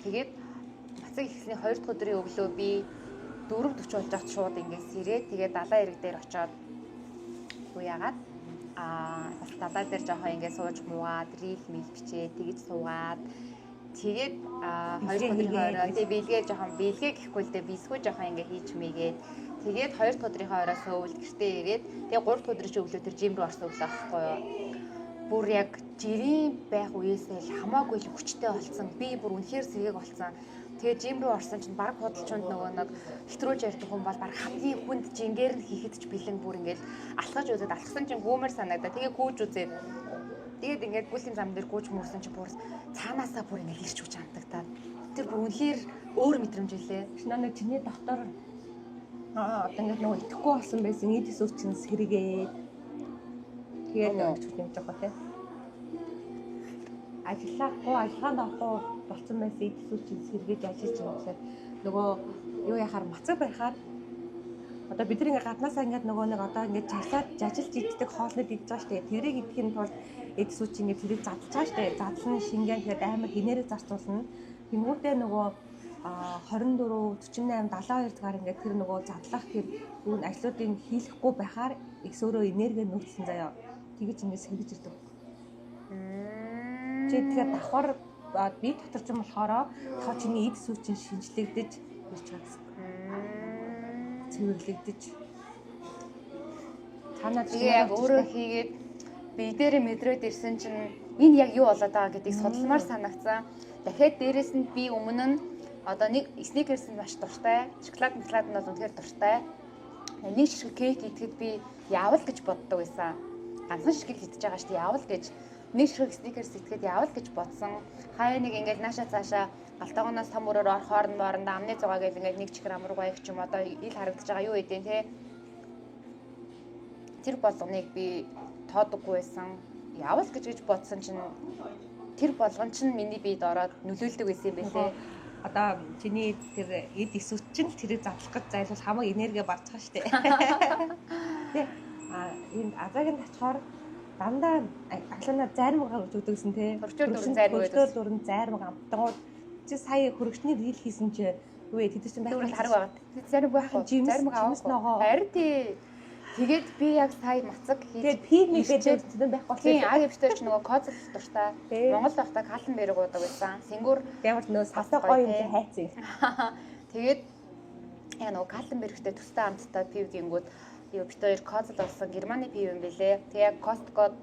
[SPEAKER 1] Тэгээд мацаг эхэлсний 2 дахь өдрийн өглөө би 4:40 болж байхад шууд ингээд сэрээд тэгээд далайн эрэг дээр очоод юу яагаад бас далай дээр жоохон ингээд сууж муугаад рил мил бичээ тэгж суугаад тэгээд 2 дахь өдрийн орой тэгээ бэлгээ жоохон бэлгээ гэхгүй л дээ бисгүй жоохон ингээ хийж мэйгээд тэгээд 2 дахь өдрийнхөө орой суувэл гэртээ ирээд тэгээ 3 дахь өдрийн чи өглөө тэр жим рүү орсон өглөө аахгүй юу. Бүр яг жирийн байх үеэсээ л хамаагүй л хүчтэй болсон. Би бүр үнэхээр сэргээг болсон. Тэгээ жим рүү орсон чинь баг худалчунд нөгөө нэг хэтрүүлж ярьдаг хүн бол баг хамгийн хүнд жингээр нь хийхэд ч бэлэн бүр ингээл алхаж үзээд алхсан чинь гүүмэр санагдаа. Тэгээ гүүж үзээд тэгээд ингээд бүлийн зам дээр гүүж мөрсөн чинь бүр цаанаасаа бүр ингээд ирч хүч амтагтаад тэр бүр үнэхээр өөр мэдрэмж илээ.
[SPEAKER 2] Шинэ нэг чиний дотор одоо ингээд нөгөө итгэхгүй болсон байсан эд эсүүч чинь сэргээд тэгээд өгч юм жоох тий. Ажиллахгүй ажиллагаанд орохгүй болсон байсан эд эсүүч чинь сэргээж ажиллаж байгаа гэхээр нөгөө юу яхаар мацаг барихаар одоо бид нар ингээ гаднаасаа ингээд нөгөө нэг одоо ингээд жарлаад жажилж иддэг хоолнод идэж байгаа штэ. Тэрийг идэхин тулд эд эсүүч ингээд тэрийг задлж байгаа штэ. Задлан шингэн тэгээд амар генерик зарцуулна. Тэнгүүтээ нөгөө 24 48 72 цагаар ингээд тэр нөгөө задлах тэр юу ажлуудыг хийлэхгүй байхаар их өөрөө энерги нөөцсөн заяа. Тэгэж ингээд сэргэж ирдэг. Чи тэгэхээр давхар би дотор ч юм болохоор тоо чиний эд сүү чинь шинжлэгдэж ирж байгаа гэсэн. Цэвэрлэгдэж. Цаанаа
[SPEAKER 1] тэгээ яг өөрөө хийгээд бие дээрээ мэдрээд ирсэн чинь энэ яг юу болоод байгаа гэдгийг судалмаар санагдсан. Дахиад дээрэс нь би өмнө нь одоо нэг сникерс нь маш дуртай, шоколад шоколад нь бол үнэхээр дуртай. Нэг ширхэг кейк идэхэд би яавал гэж боддог байсан. Ганцхан ширхэг идэж байгаа шүү дээ, яавал гэж. Нэг ширхэг сникерс идэхэд яавал гэж бодсон. Хаяа нэг ингээл нааша цаашаа галтаагоноос том өрөөр орохоор нь мооронд амны зугаа гэл ингээл нэг чихэр амаргүй их ч юм одоо ил харагдаж байгаа юу гэдэг те. Тэр болгоныг би тоодоггүй байсан. Яавал гэж гэж бодсон чинь тэр болгон чинь миний биед ороод нөлөөлдөг байсан юм байлээ.
[SPEAKER 2] Одоо чиний тэр эд эсүүч чинь тэрийг задлах гэж зайлвал хамаг энерги барж байгаа штэ. Тэ энэ азаагийн тачхаар дандаа аглана зайрмаг гаргаж өгдөгсөн те.
[SPEAKER 1] Хөрчөр дөрөн зайрмаг
[SPEAKER 2] гэдэг. Хөрчөр дөрөн зайрмаг амтангууд чи сая хөрөгчний рил хийсэн чи юу вэ? Тэд чинь
[SPEAKER 1] байх хараг байгаа. Зайрмаг байхгүй. Зайрмаг авахгүй. Харин тий. Тэгээд би яг сая мацаг хийж
[SPEAKER 2] тэгээд пив нэг гэдэг зэн байхгүй.
[SPEAKER 1] Тийм, аг эвчтэй ч нөгөө коцл дуртай. Монгол байхдаа калленберг уудаг байсан. Сингүүр
[SPEAKER 2] ямар ч нөгөө сасаа гоё юм хайцсан.
[SPEAKER 1] Тэгээд яг нөгөө калленбергтэй төстэй амттай пив гингүүд юу бит хоёр коцл болсон Германы пив юм бэлээ. Тэгээ яг Costco-д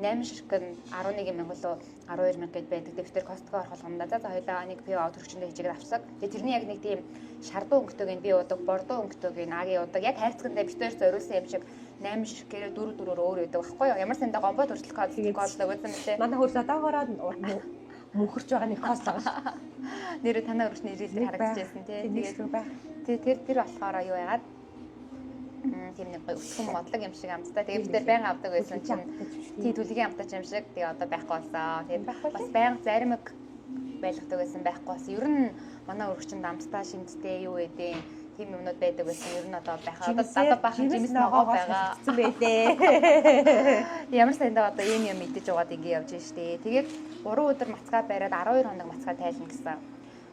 [SPEAKER 1] 8 ширхэг нь 11 мянга лөө 12 мянга гэд байдаг. Тэгээд бид Costco орох болгоомдоо за хоёлаа нэг пив аваад төрчөндөө хийжгээд авсан. Тэгээд тэрний яг нэг тийм шардуу өнгөтэйг нь би уудаг, бордоо өнгөтэйг нь аги уудаг. Яг хайрцагтаа бид хоёр зориулсан юм шиг 8 ширхгээрээ 4 4-өөр өөр байдаг байхгүй юу? Ямар сандаа гомбо төрөлх Costco өгсөн мөлий.
[SPEAKER 2] Манай хөрс одоогоороо мөнхөрч байгаа нэг Costco байгаа шүү.
[SPEAKER 1] Нэрээ танаа өрчний рил дээр харагдчихсэн тий.
[SPEAKER 2] Тэгээд
[SPEAKER 1] тэгээд тэр болохоор юу яагаад Тийм нэг гоё өтгөн модлог юм шиг амттай. Тэгээд бид нар байнга авдаг байсан чинь тий түлхий амттай юм шиг. Тэгээ одоо байхгүй болсон. Тэгээд бас байнга заримэг байлгадаг байсан байхгүй болсон. Ер нь манай өргөчөнд амттай шимттэй юу гэдэг тийм юмнууд байдаг байсан. Ер нь одоо байх. Одоо бахан жимс ногоо байгаа.
[SPEAKER 2] Байлээ.
[SPEAKER 1] Ямар саяндаа одоо ийм юм идэж угаад ингэ явж штэ. Тэгээд 3 өдөр мацгаа бариад 12 хоног мацгаа тайлна гэсэн.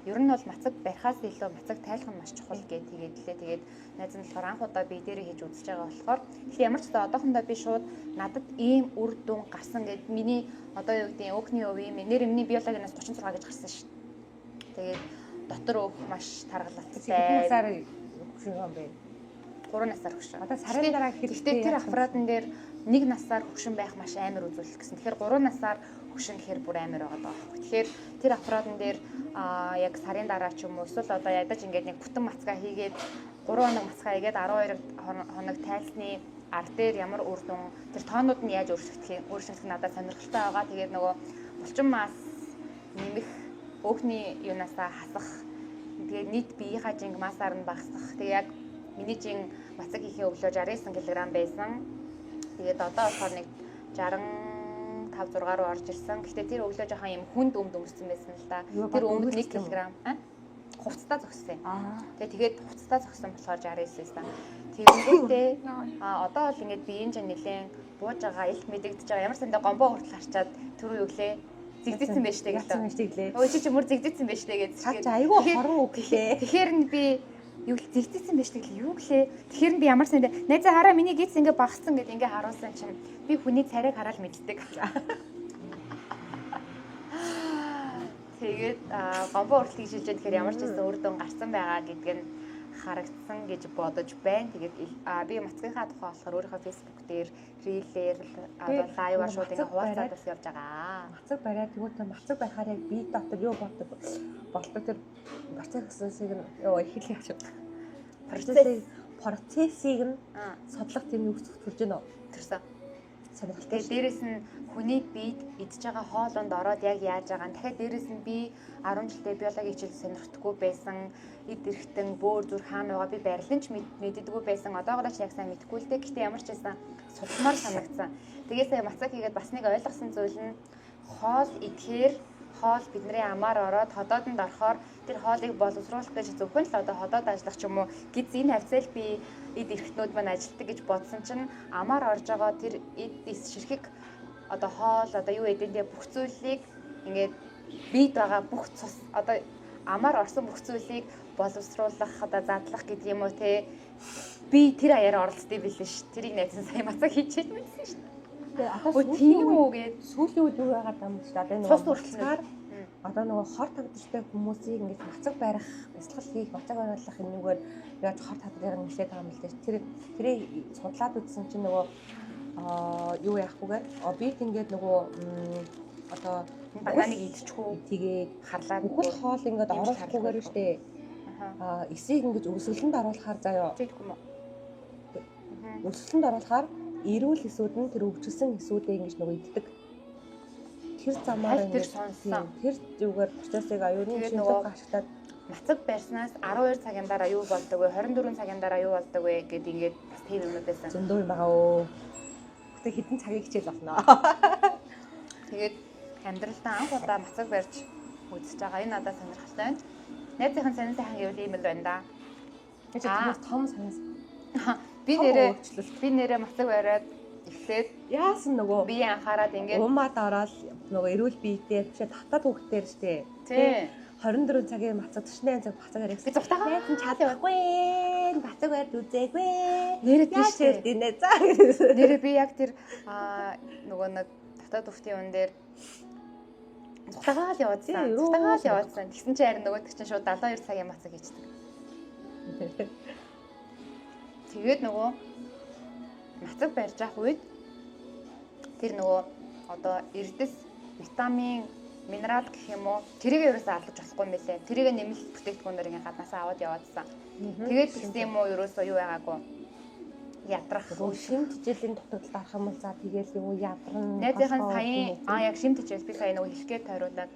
[SPEAKER 1] Ер нь бол мацаг барихаас илүү мацаг тайлах нь маш чухал гэж тэгээд лээ. Тэгээд найз нь болохоор анх удаа би дээрээ хийж үзэж байгаа болохоор тэгэхээр ямар ч удаа одоохондоо би шууд надад ийм үр дүн гарсан гэд миний одоо юу гэдэг өөхний өв юм нэр миний биологи нас 36 гэж гарсан шүү. Тэгээд дотор өөх маш таргалалттай.
[SPEAKER 2] Хэдэн насаар хөгшин юм бэ?
[SPEAKER 1] 3 насаар хөгшин.
[SPEAKER 2] Одоо сарын дараа
[SPEAKER 1] хэрэгтэй тэр аппаратн дээр 1 насаар хөгшин байх маш амар үзүүлэлт гэсэн. Тэгэхээр 3 насаар хөгшин гэхээр бүр амар байгаа даа. Тэгэхээр тэр аппаратн дээр яг сарын дараа ч юм уу эсвэл одоо ядаж ингээд нэг бүтэн мацгаа хийгээд 3 хоног мацгаа хийгээд 12 хоног тайлсны ар дээр ямар үр дүн тэр тоонууд нь яаж өөрчлөгдөх нь надад сонирхолтой байгаа. Тэгээд нөгөө булчин мас нэмэх өөхний юунаасаа хасах. Тэгээд нийт биеийнхаа жинг масаар нь багасгах. Тэгээд яг миний жин мацаг хийхээ өглөө 69 кг байсан. Тэгээд одоо болохоор нэг 65 6 руу орж ирсэн. Гэхдээ тэр өглөө жоохон юм хүнд өмд өмссөн байсан л да. Тэр өмд 1 кг хувцастаа зогссон. Тэгээд хувцастаа зогссон болохоор 69 байсан. Тэгэнгүүтээ одоо бол ингээд биеийн жин нэлээд бууж байгаа, илт мэдэгдэж байгаа. Ямар сандаа гомбоо хүртэл харчаад түрүү юу гэлээ? Зэгзэцсэн байж тээ гэлээ. Өө чи мөр зэгзэцсэн байж тээ гэж.
[SPEAKER 2] Чад айгүй хорон үг гэлээ.
[SPEAKER 1] Тэгэхээр нь би юу л зэгзэцсэн байж тээ гэлээ. Юу гэлээ? Тэгэхээр нь би ямар сандаа найзаа хараа миний гиз ингээ багассан гэд ингээ харуулсан чинь би хүний царайг хараад мэддэг. Тэгээд гомбоо хүртэл хийж хэлж тэгэхээр ямар ч гэсэн үр дүн гарсан байгаа гэдг нь харагдсан гэж бодож байна. Тэгээд би мацгийнхаа тухай болохоор өөрийнхөө Facebook дээр рилээр одоо лайваар шууд ингээ хуваалцаад бас явж байгаа.
[SPEAKER 2] Мацаг бариад тэгвэл мацаг барихаар яг би дотор юу боддог болдог тэр процессыг нь ёо эхлэх юм. Процессыг нь судлах тийм юу төрж гэнэ үү?
[SPEAKER 1] Төрсөн.
[SPEAKER 2] Сонирхолтой.
[SPEAKER 1] Тэгээд дээрэс нь хүний биед идж байгаа хоолунд ороод яг яаж байгаа нь дахиад дээрэс нь би 10 жилдээ биологи хичээл сонирхдаггүй байсан. Эд эрхтэн бөөр зүрх хаана байгаа би барилан ч мэддэггүй байсан. Одоогоор ч яг сайн мэдэхгүй л дээ. Гэхдээ ямар ч байсан судалмаар санагдсан. Тэгээ сая мацаг хийгээд бас нэг ойлгосон зүйл нь хоол идэхээр хоол бидний амаар ороод ходоодонд орохоор тэр хоолыг боловсруулах гэж зөвхөн л одоо ходоод ажиллах ч юм уу гиз энэ хавцал би эд эрхтнүүд маань ажилтдаг гэж бодсон чинь амаар орж байгаа тэр эд эс ширхэг одоо хоол одоо юу эдэндээ бүх зүйлийг ингээд бид байгаа бүх цус одоо амаар орсон бүх зүйлийг боловсруулах одоо задлах гэдэг юм уу те би тэр аяараа оролцдгийг билээ ш. Тэрийг найзан сая мацаг хийчихэд мэдсэн ш.
[SPEAKER 2] Одоо
[SPEAKER 1] тийм үү гээд
[SPEAKER 2] сүүлийн үед юу яагаад юм бэ? Одоо
[SPEAKER 1] нөгөө мацгаар
[SPEAKER 2] одоо нөгөө хор тавдалтай хүмүүсийг ингэж мацаг барих, бясалгал хийх, мацаг бариулах энэгээр яаж хор тавдрыг нь нэлээд байгаа юм л дээ. Тэрийг судлаад үзсэн чинь нөгөө юу яахгүйгээр бид ингээд нөгөө одоо
[SPEAKER 1] бананыг идчихүү
[SPEAKER 2] тэгээд
[SPEAKER 1] харлаад
[SPEAKER 2] бүхэл хоол ингээд оруулахгүйгээр шүү дээ. Эсийг ингэж өсгөлөнд оруулахаар заяа.
[SPEAKER 1] Тэггүй юм уу?
[SPEAKER 2] Өсгөлөнд оруулахаар эрүүл эсүүд нь тэр өвчлсөн эсүүдээ ингэж нөгөө иддэг. Тэр замаар
[SPEAKER 1] тэр сонссон.
[SPEAKER 2] Тэр зүгээр процессыг аюуны шинжилгээ ашиглаад
[SPEAKER 1] мацаг барьснаас 12 цагийн дараа юу болдог вэ? 24 цагийн дараа юу болдог вэ гэд ингээд бас тийм юмнууд байсан.
[SPEAKER 2] Зөндөө юм байгаа өө. Гэтэ хэдэн цагийн хичээл болно.
[SPEAKER 1] Тэгээд амьдралдаа анх удаа мацаг барьж үзэж байгаа. Энэ надад сонирхолтой байна. Найзынхын сонин сайхан гэвэл ийм л байна да.
[SPEAKER 2] Тэр чинь том сонин.
[SPEAKER 1] Би нэрээ мацаг бариад эхлээд
[SPEAKER 2] яасан нөгөө
[SPEAKER 1] би анхаарад ингээд
[SPEAKER 2] уумаад ороод нөгөө эрүүл биетэй бишээ татаад хүүхдээр штэ.
[SPEAKER 1] Тий.
[SPEAKER 2] 24 цагийн мацаг 48 цаг бацаг барих.
[SPEAKER 1] Би зуртайгаа
[SPEAKER 2] найз нь чадахгүй. Бацаг барьд үзээгүй.
[SPEAKER 1] Нэрээ
[SPEAKER 2] тийш нэ за.
[SPEAKER 1] Нэрээ би яг тэр нөгөө нэг татаад хүүхдийн ун дээр зуртайгаа л яваадсан. Зуртайгаа л яваадсан. Тэгсэн чинь харин нөгөөдөг чинь шууд 72 цагийн мацаг хийчихдэг. Тэгээд нөгөө мацаг барьж авах үед тэр нөгөө одоо эрдэс витамин, минерал гэх юм уу тэрийг ерөөсөө алдаж болохгүй юм билээ. Тэрийг нэмэлт бүтээгдэхүүнээр ингээ гаднаасаа аваад яваадсан. Тэгээд тэгсэн юм уу ерөөсөө юу байгаагүй. Ядрах.
[SPEAKER 2] Шим тижээлийн дутагдалд арах юм бол за тэгээл юу ядарна.
[SPEAKER 1] Найзынхаа саяын яг шим тижээл би сая нөгөө хэлэх гээд тойруулаад.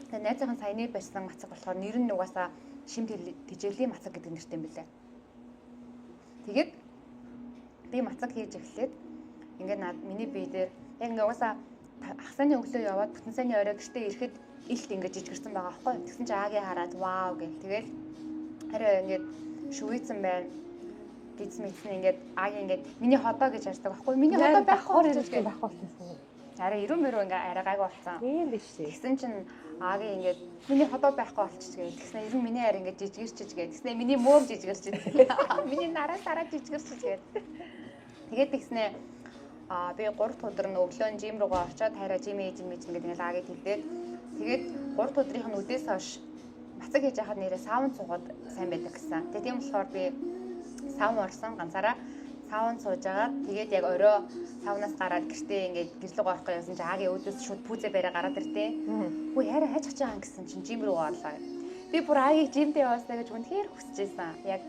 [SPEAKER 1] Тэгээд найзынхаа саяны барьсан мацаг болохоор нэр нь угаасаа шим тижээлийн мацаг гэдэг нэртэй юм билээ. Тэгээд Би мацаг хийж эхлээд ингээд над миний бие дээр яг ингээд угаасаа хагасны өглөө яваад бүтэн сайнны орой гэртээ ирэхэд илт ингээд жижигэрсэн байгаа байхгүй. Тэгсэн чинь Аги хараад вау гэл тэгэл хараа ингээд шүвийцэн байна гиз мэдсэн ингээд Аги ингээд миний ходоо гэж хардаг байхгүй. Миний ходоо байхгүй
[SPEAKER 2] байхгүй байхгүй болсон.
[SPEAKER 1] Арай ирүү мөрөө ингээ арай гайгүй болсон.
[SPEAKER 2] Тийм биш үү.
[SPEAKER 1] Тэгсэн чинь Аги ингээд миний ходоо байхгүй болчих гээ. Тэгсэн ер нь миний арай ингээд жижигэрчиж гээ. Тэгсэн миний мөөг жижигэрчиж. Миний нараа сараа жижигэрчиж гээ. Тэгээд тэгснэ би 3 дахь өдөр нь өглөө нь жим руугаа очиод хайраа жим ээж мэж ингээд ингээл Аги тэгдээд тэгээд 3 дахь өдрийнх нь үдээс хойш мацаг хийж яхад нэрээ саун цугад сайн байдаг гэсэн. Тэгээд тийм болохоор би саун орсон ганцаараа саун сууж агаад тэгээд яг орой саунаас гараад гэртээ ингээд гэрлэг орохгүй явсан чинь Аги өөдөөс шууд пүүзээ барай гараад иртээ. Үгүй яриа хайж чаж байгаа гэсэн чинь жим рүү орлоо. Би бүр Агийг жимдээ яваасаа гэж үнэхээр хүсэж байсан. Яг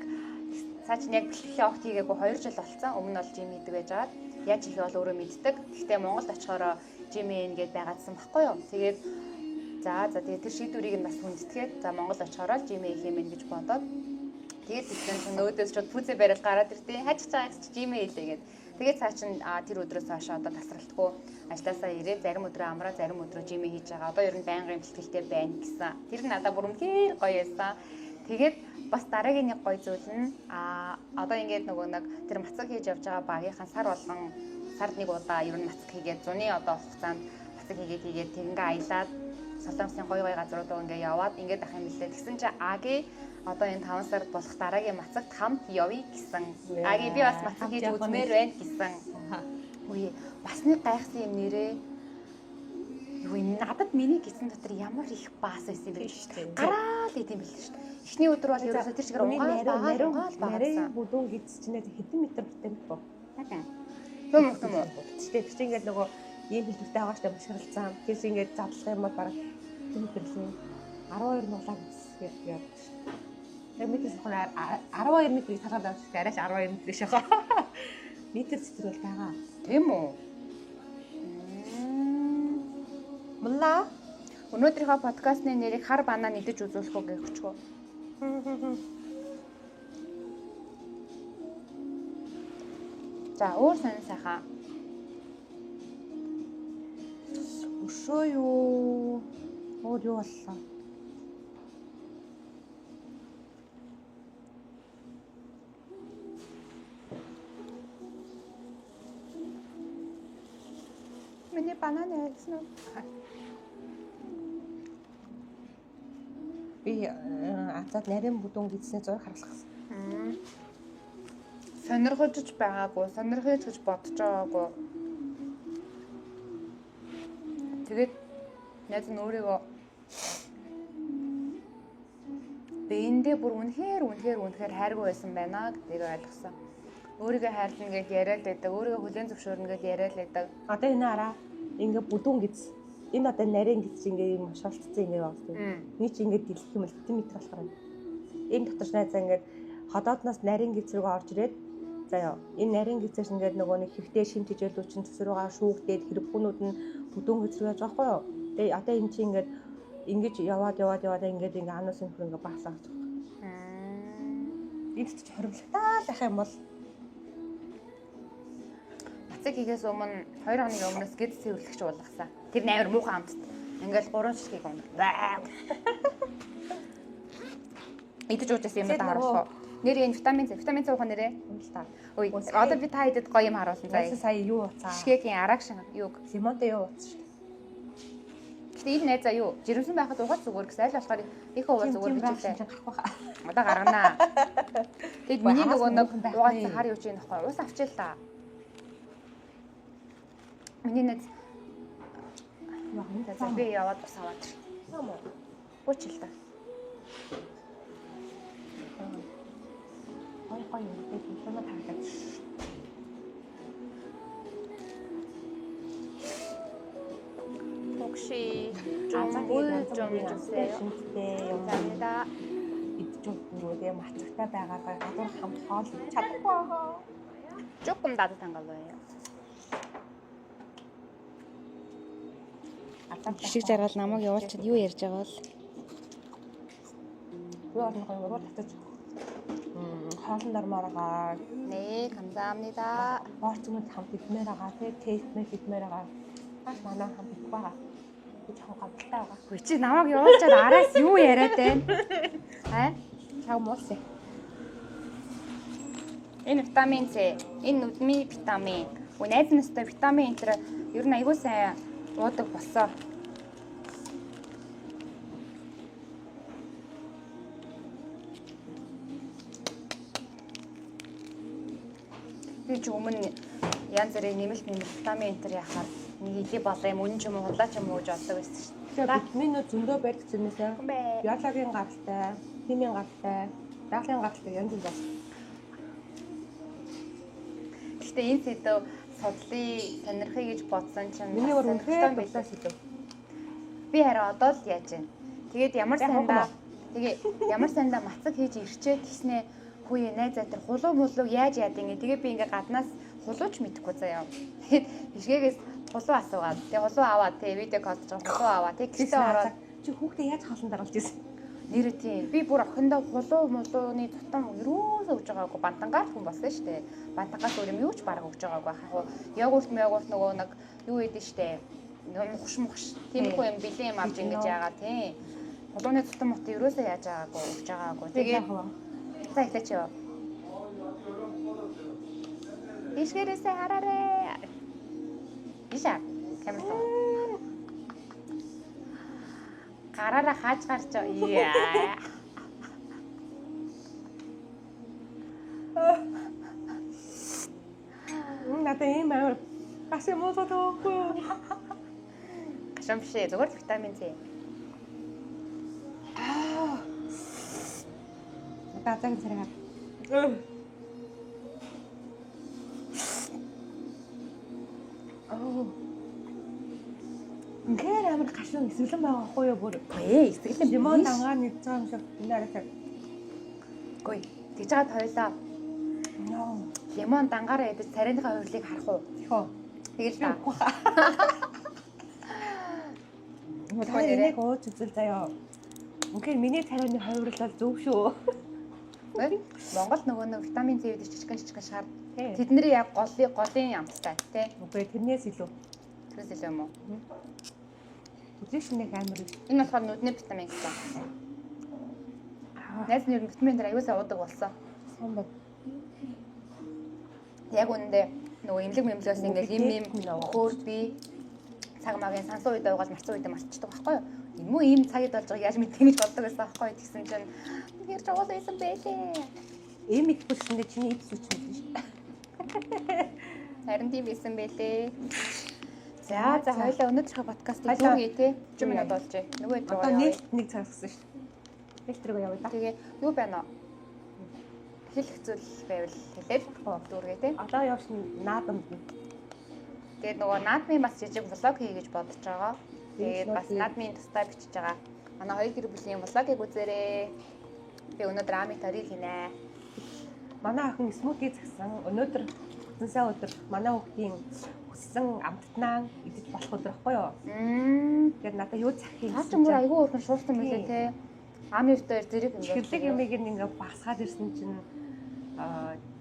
[SPEAKER 1] цаа чинь яг бэлтгэлээ огт хийгээгүй 2 жил болцсон. Өмнө нь бол жим хийдэг байжгаад яаж хийхээ бол өөрөө мэддэг. Гэхдээ Монголд очихороо жим ийн гэд байгаадсан баггүй юу. Тэгээд за тэгээд тэр шийдвэрийг нь бас хүндэтгээд за Монгол очихороо жим хийх юм гэж бодоод тэгээд тэгсэн чинь өөдөөс шууд пүүзээ барайл гараад ирдээ. Хайж чаа гэж жимээ хийлээ гэд. Тэгээд цаа чин тэр өдрөөс хойш одоо тасралтгүй ажилласаа ирээд зарим өдрөө амраа зарим өдрөө жимээ хийж байгаа. Одоо ер нь байнгын бэлтгэлтэй байна гэсэн. Тэр нь надад бүр үнэхээр гоё байсан. Тэгээд бас дараагийн нэг гоё зүйл нь одоо ингээд нөгөө нэг тэр мацаг хийж явж байгаа багийнхаа сар болгон сард нэг удаа ер нь мацаг хийгээд зуны одоо хугацаанд мацаг хийгээд тэгингээ аялаад Солонгосын гоё гоё газрууд руу ингээ яваад ингээд ах юм лээ. Тэгсэн чинь Аги одоо энэ 5 сард болох дараагийн мацагт хамт явъя гэсэн. Аги би бас мацаг хийж үзмээр байна гэсэн. Үгүй бас нэг гайхсан юм нэрээ. Юу надад миний гисэн дотор ямар их баас байсан юм бэ гэж шүү дээ. Гараал идэм бэл шүү дээ. Эхний өдөр бол ерөөсөө тэр чигээр угаал
[SPEAKER 2] нарийн бүдүүн гиз чинь хэдэн метр бүтэн бо.
[SPEAKER 1] Тийм үү тийм үү.
[SPEAKER 2] Тэр чинь ингээд нөгөө ийм хэлбэртэй байгаа шүү дээ бушралцсан. Тэр чинь ингээд задлах юм бол бараг метр лээ. 12 нулаа гэж явдаг шүү. Яг метр сахар 12 метрийг талаад авчих арайч 12 метр шахаа. Метр зэтэр бол байгаа.
[SPEAKER 1] Тийм үү?
[SPEAKER 2] Мулла.
[SPEAKER 1] Өнөөдрийнхөө подкастны нэрийг хар банаа нэгдэж үзүүлэх үү гэх өчгөө. За өөр сонин сайхан.
[SPEAKER 2] Өшөө юу? Өөр юу боллоо?
[SPEAKER 1] Миний банан яасан уу?
[SPEAKER 2] Би азад нарийн бүдүүн гэдснээ зураг харуулах гэсэн.
[SPEAKER 1] Сонирхож байгаагүй, сонирхож гэж бодож байгаагүй. Тэгээд найз нь өөрийгөө биендээ бүр үнэхээр хайргүй байсан байна гэдгийг ойлгосон. Өөрийгөө хайрлана гэж яриад байдаг, өөрийгөө хүлээн зөвшөөрнө гэж яриад байдаг.
[SPEAKER 2] Одоо энэ араа ингээ бүдүүн гэц. Энэ одоо нарийн гэц ингээ юм шолтцсон ингээ байгаа юм. Нэг чи ингээ дэлгэх юм бол хэдэн метр болохоор байна. Энэ дотор найзаа ингээ ходоодноос нарийн гэц рүү орж ирээд заяа. Энэ нарийн гэцээс ингээд нөгөө нэг хэрэгтэй шим тэжээлүүд чинь цэс рүүгээ шүүгдээд хэрэгхүүнүүд нь бүдүүн гэц рүү яаж байгаа байхгүй юу? Тэгээ одоо энэ чи ингээд ингэж яваад ингээд ингээ ануусын хөр ингээ баасаа авчих. Энд ч хоримтлагдаа л ах юм бол
[SPEAKER 1] мацаг хийхээс өмнө 2 хоногийн өмнөөс гэд цэвэрлэгч уулгасан. Тэр амар муухай амтд. Ингээл 3 ширхгийг унаа. Идэж ууж байсан юм да харуулах уу? Нэр энэ витамин С уух нэрээ.
[SPEAKER 2] Л та.
[SPEAKER 1] Ой, одоо би та хэдэд гоё юм харуулсан заяа.
[SPEAKER 2] Сая юу уцаа?
[SPEAKER 1] Шигэгийн арагшин юуг?
[SPEAKER 2] Лимонтой юу уцсан шүү дээ.
[SPEAKER 1] Гэтэ энэ найзаа юу? Жирэмсэн байхад угаад зүгээр гэсэн. Аль болохоор их угаад зүгээр гэж хэлээ.
[SPEAKER 2] Гарах байхаа.
[SPEAKER 1] Одоо гарганаа. Тэгэд миний нөгөө нэг угаасан хар юу чинь нөхгүй. Ус авчил та. Миний найз би яваад ус аваад ир.
[SPEAKER 2] Тийм үү?
[SPEAKER 1] Гүйчил та.
[SPEAKER 2] Гой гой юм бэ? Юм тархаад.
[SPEAKER 1] 혹시 좀물좀 주세요. 감사합니다.
[SPEAKER 2] идэж өгдөө мацагтай байгаа гадуур хамт хоол чадахгүй байгаа.
[SPEAKER 1] 조금 따뜻한 걸로 해요.
[SPEAKER 3] Шиг жаргал намайг явуулчихад юу ярьж байгаа бол?
[SPEAKER 2] Би бол нэг уруу татаж хоолнд ормоор байгаа.
[SPEAKER 1] 네, 감사합니다.
[SPEAKER 2] Борцмод хамт идмээр байгаа тий, тест мэт идмээр байгаа. Бас манай хамт идэх байгаа. Би жоохон гомдолтой байгаа.
[SPEAKER 1] Үгүй чи намайг явуулчаад араас юу яриад байна? Аа?
[SPEAKER 2] Чаг муулсан.
[SPEAKER 1] Энэ витамин С, энэ нүдний витамин. Үгүй найз настай витамин энэ төр ер нь аягүй сайн уудаг болсон. Би ч өмнө янз бүрийн нэмэлт витамин энэ төр яхаар нэг илий болоо юм үнэн ч юм уу худлаа ч юм уу гэж боддог байсан шүү
[SPEAKER 2] Тэгээ
[SPEAKER 1] дээ.
[SPEAKER 2] витаминууд зөндөө байдаг зэрнээсээ.
[SPEAKER 1] Бэ.
[SPEAKER 2] Биологийн гаралтай, химийн гаралтай, байгалийн гаралтай янз янз байна.
[SPEAKER 1] Гэхдээ энэ сэдв судлаа сонирхъя гэж бодсон чинь
[SPEAKER 2] Миний өөр
[SPEAKER 1] сонирхолтой
[SPEAKER 2] үнэхээр
[SPEAKER 1] байлаа.
[SPEAKER 2] дуртай сэдв.
[SPEAKER 1] Би харин одоо л яаж юм. Тэгээд ямар
[SPEAKER 2] Яг
[SPEAKER 1] сандаа
[SPEAKER 2] хогно.
[SPEAKER 1] тэгээ ямар сандаа мацаг хийж ирчээд тэгснэ хүүе найзаа тэр хулуу мулууг яаж яад ингэ. Тэгээ би ингээ гаднаас хулууч мэдэхгүй заяа. Тэгээд бишгээгээс хулуу асуугаад тэгээ хулуу аваад тэгээ видео колж байгаа хулуу аваад тэгээ гэртээ ороод
[SPEAKER 2] Чи хүүхдээ яаж хоолнд оруулж ирсэн?
[SPEAKER 1] нэр тийм би бүр охиндоо хулуу мулууны тутам ерөөсөө өгж байгаагүй бантангаар хүн болсон шүү дээ. Бантангаас өөр юм юу ч бараг өгж байгаагүй. Яг хуу йогурт мёгурт нөгөө нэг юу идэв шүү дээ. Нөгөө мухш мухш тиймэрхүү юм бэлэн юм авч ингэж яагаа тийм. Хулууны тутам мут ерөөсөө яаж байгаагүй өгж байгаагүй. Тэгээд за эхлэч ёо. Ишгэрээсээ хараарэ. Иша камер руу. Гараараа хааж гарч яа.
[SPEAKER 2] Надад ийм амар гаш юм уу тоохгүй юу?
[SPEAKER 1] Гашуун биш ээ зүгээр л витамин С.
[SPEAKER 2] Одоо азаагийн царай хар. Оо. Үнэхээр амар гашуун эсвэлэн байгаа хгүй юу бүр.
[SPEAKER 1] Үгүй ээ, эсгэлэн
[SPEAKER 2] Лимон
[SPEAKER 1] биш.
[SPEAKER 2] дангаа нэгж байгаа юм шиг энэ арай.
[SPEAKER 1] Үгүй. Тэгж байгаа тойлоо.
[SPEAKER 2] Ноо.
[SPEAKER 1] Лимон дангаараа идэж царайныхаа хувирлыг харах уу?
[SPEAKER 2] Тэхөө.
[SPEAKER 1] Тэгэл та.
[SPEAKER 2] Та энийг ууж үзэл заяа. Үнэхээр миний царайны хувирал бол зөв шүү.
[SPEAKER 1] Үгүй. Монгол нөгөө нэг витамин С гэдэг жижигхэн жижигхэн шар.
[SPEAKER 2] Тий.
[SPEAKER 1] Тэдний яг голын голын амттай тий.
[SPEAKER 2] Үгүй тэрнээс илүү.
[SPEAKER 1] Тэрнээс илүү юм уу?
[SPEAKER 2] Үзээ шинэх амар биш.
[SPEAKER 1] Энэ болохоор нүдний витамин гэсэн. Найз нь ер нь витамин дээр аюул сай уудаг болсон.
[SPEAKER 2] Сайн байна.
[SPEAKER 1] Яг үнэндээ нөгөө имлэг мэмлэгээс ингээл им им хөөр би цаг магийн сансан үед угаал марцсан үед марчдаг байхгүй юу? Юм уу ийм цагид болж байгааг яаж мэдэх гэж боддог байсан байхгүй юу? Тэгсэн чинь хэр чухал байсан бэлээ.
[SPEAKER 2] Эм идэхгүй гэсэндээ чиний эд сүч мэдэн шүү.
[SPEAKER 1] Харин тийм байсан бэлээ. За за хоёлаа өнөөдрийнхөө подкастыг
[SPEAKER 2] Хоёлаа.
[SPEAKER 1] дүүргэе те. 30 минут болжээ. Нөгөө хэд
[SPEAKER 2] Одоо
[SPEAKER 1] рүү явъя.
[SPEAKER 2] нээлт нэг цаг гэсэн шүү. Нээлт рүү явъя да.
[SPEAKER 1] Тэгээ юу байна уу? Хэлэх зүйл байвал хэлээд дүүргэе те.
[SPEAKER 2] Одоо явш наадамд нь.
[SPEAKER 1] Тэгээд нөгөө наадмын бас жижиг влог хий гэж бодож байгаа. Тэгээд бас наадмын тусдаа бичиж байгаа. Манай хоёр гэр бүлийн влогийг үзээрэй. Би өнөөдөр Ами тарил хийнэ.
[SPEAKER 2] Манай охин смути загсан. Өнөөдөр бүтэн сайн өдөр манай хүүхдийн хүссэн амттнаа идэж болох өдөр байхгүй юу? Тэгээд надад юу захих юм
[SPEAKER 1] Цаа чи мөр айгүй өөрхөн шуурсан мөлий те. Ами хоёр зэрэг юм
[SPEAKER 2] Чихэрлэг юмыг ингээ багасгаад ирсэн чинь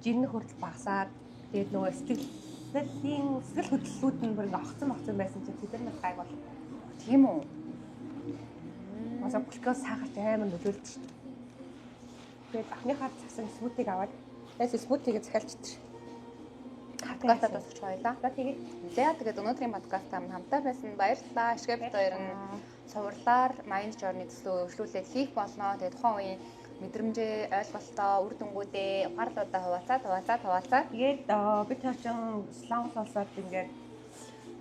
[SPEAKER 2] жин хүртэл багасаад тэгээд нөгөө сэтгэлийн сэтгэл хөдлөлүүд нь бүр ингээ огцон огцон байсан чинь тэд нар гайг бол.
[SPEAKER 1] Тийм үү?
[SPEAKER 2] Масаа глюкоз сахарч амар нөлөөлдөг шүү дээ. Тэгээд ахныхаа цагсан смутиг аваад тэгээс смутигээ захиалж идчих.
[SPEAKER 1] Подкастаа дуусгах байлаа.
[SPEAKER 2] За тэгээд
[SPEAKER 1] За тэгээд өнөөдрийн подкаст та хамтаа байсан баярлалаа. Ишгэ бит хоёр нь цувралаар Mind Journey төслөө өвшлүүлээд хийх болно. Тэгээд тухайн үеийн мэдрэмжээ, ойлголтоо, үр дүнгуудээ, ухаарлуудаа хуваалцаад хуваалцаад хуваалцаад
[SPEAKER 2] Тэгээд бид хоёр Солонгос улсад ингээд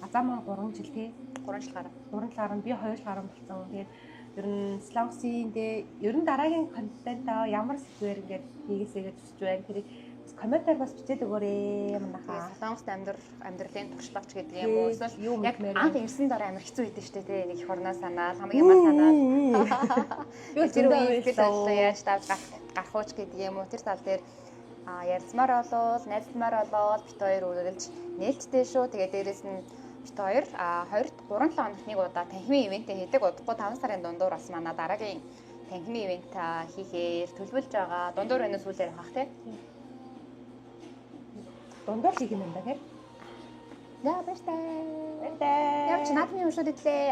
[SPEAKER 2] азаа маань 3 жил тий
[SPEAKER 1] 3 жил гараа.
[SPEAKER 2] 3 жил гарan би 2 жил гарan болсон. Тэгээд ер нь Солонгосын тий ер нь дараагийн контентаа ямар сэдвээр ингээд хийгээсэй гэж хүсэж байна. Тэрийг бас комментаар бас бичээд өгөөрэй манайхаа.
[SPEAKER 1] Тэгээд Солонгост амьдралын туршлагач гэдэг юм уу? Эсвэл
[SPEAKER 2] юу
[SPEAKER 1] яг
[SPEAKER 2] мэдмээр
[SPEAKER 1] анх ирсэн дараа амар хэцүү байдаг шүү дээ тий. Нэг их орноо санаал, хамгийн юмаа санаал.
[SPEAKER 2] Би
[SPEAKER 1] Тэр
[SPEAKER 2] зөндөө
[SPEAKER 1] үеийн сэтгэл
[SPEAKER 2] уйлсан.
[SPEAKER 1] хөдлөлөө яаж давж гарах уу ч гэдэг юм уу. Тэр тал дээр ярилцмаар болвол, найзлмаар болвол бит хоёр үргэлж нээлттэй шүү. Тэгээ дээрэс нь бит хоёр 2 3 7 хоногт нэг удаа танхимын ивентээ хийдэг. Удахгүй 5 сарын дундуур бас манай дараагийн Танхимын ивент хийхээр төлөвлөж байгаа. Дундуур өнөө сүүлээр авах тий.
[SPEAKER 2] Дундуур хийх юм байна тий.
[SPEAKER 1] За баяртай.
[SPEAKER 2] Баяртай.
[SPEAKER 1] Явч наадмын уншаад идлээ.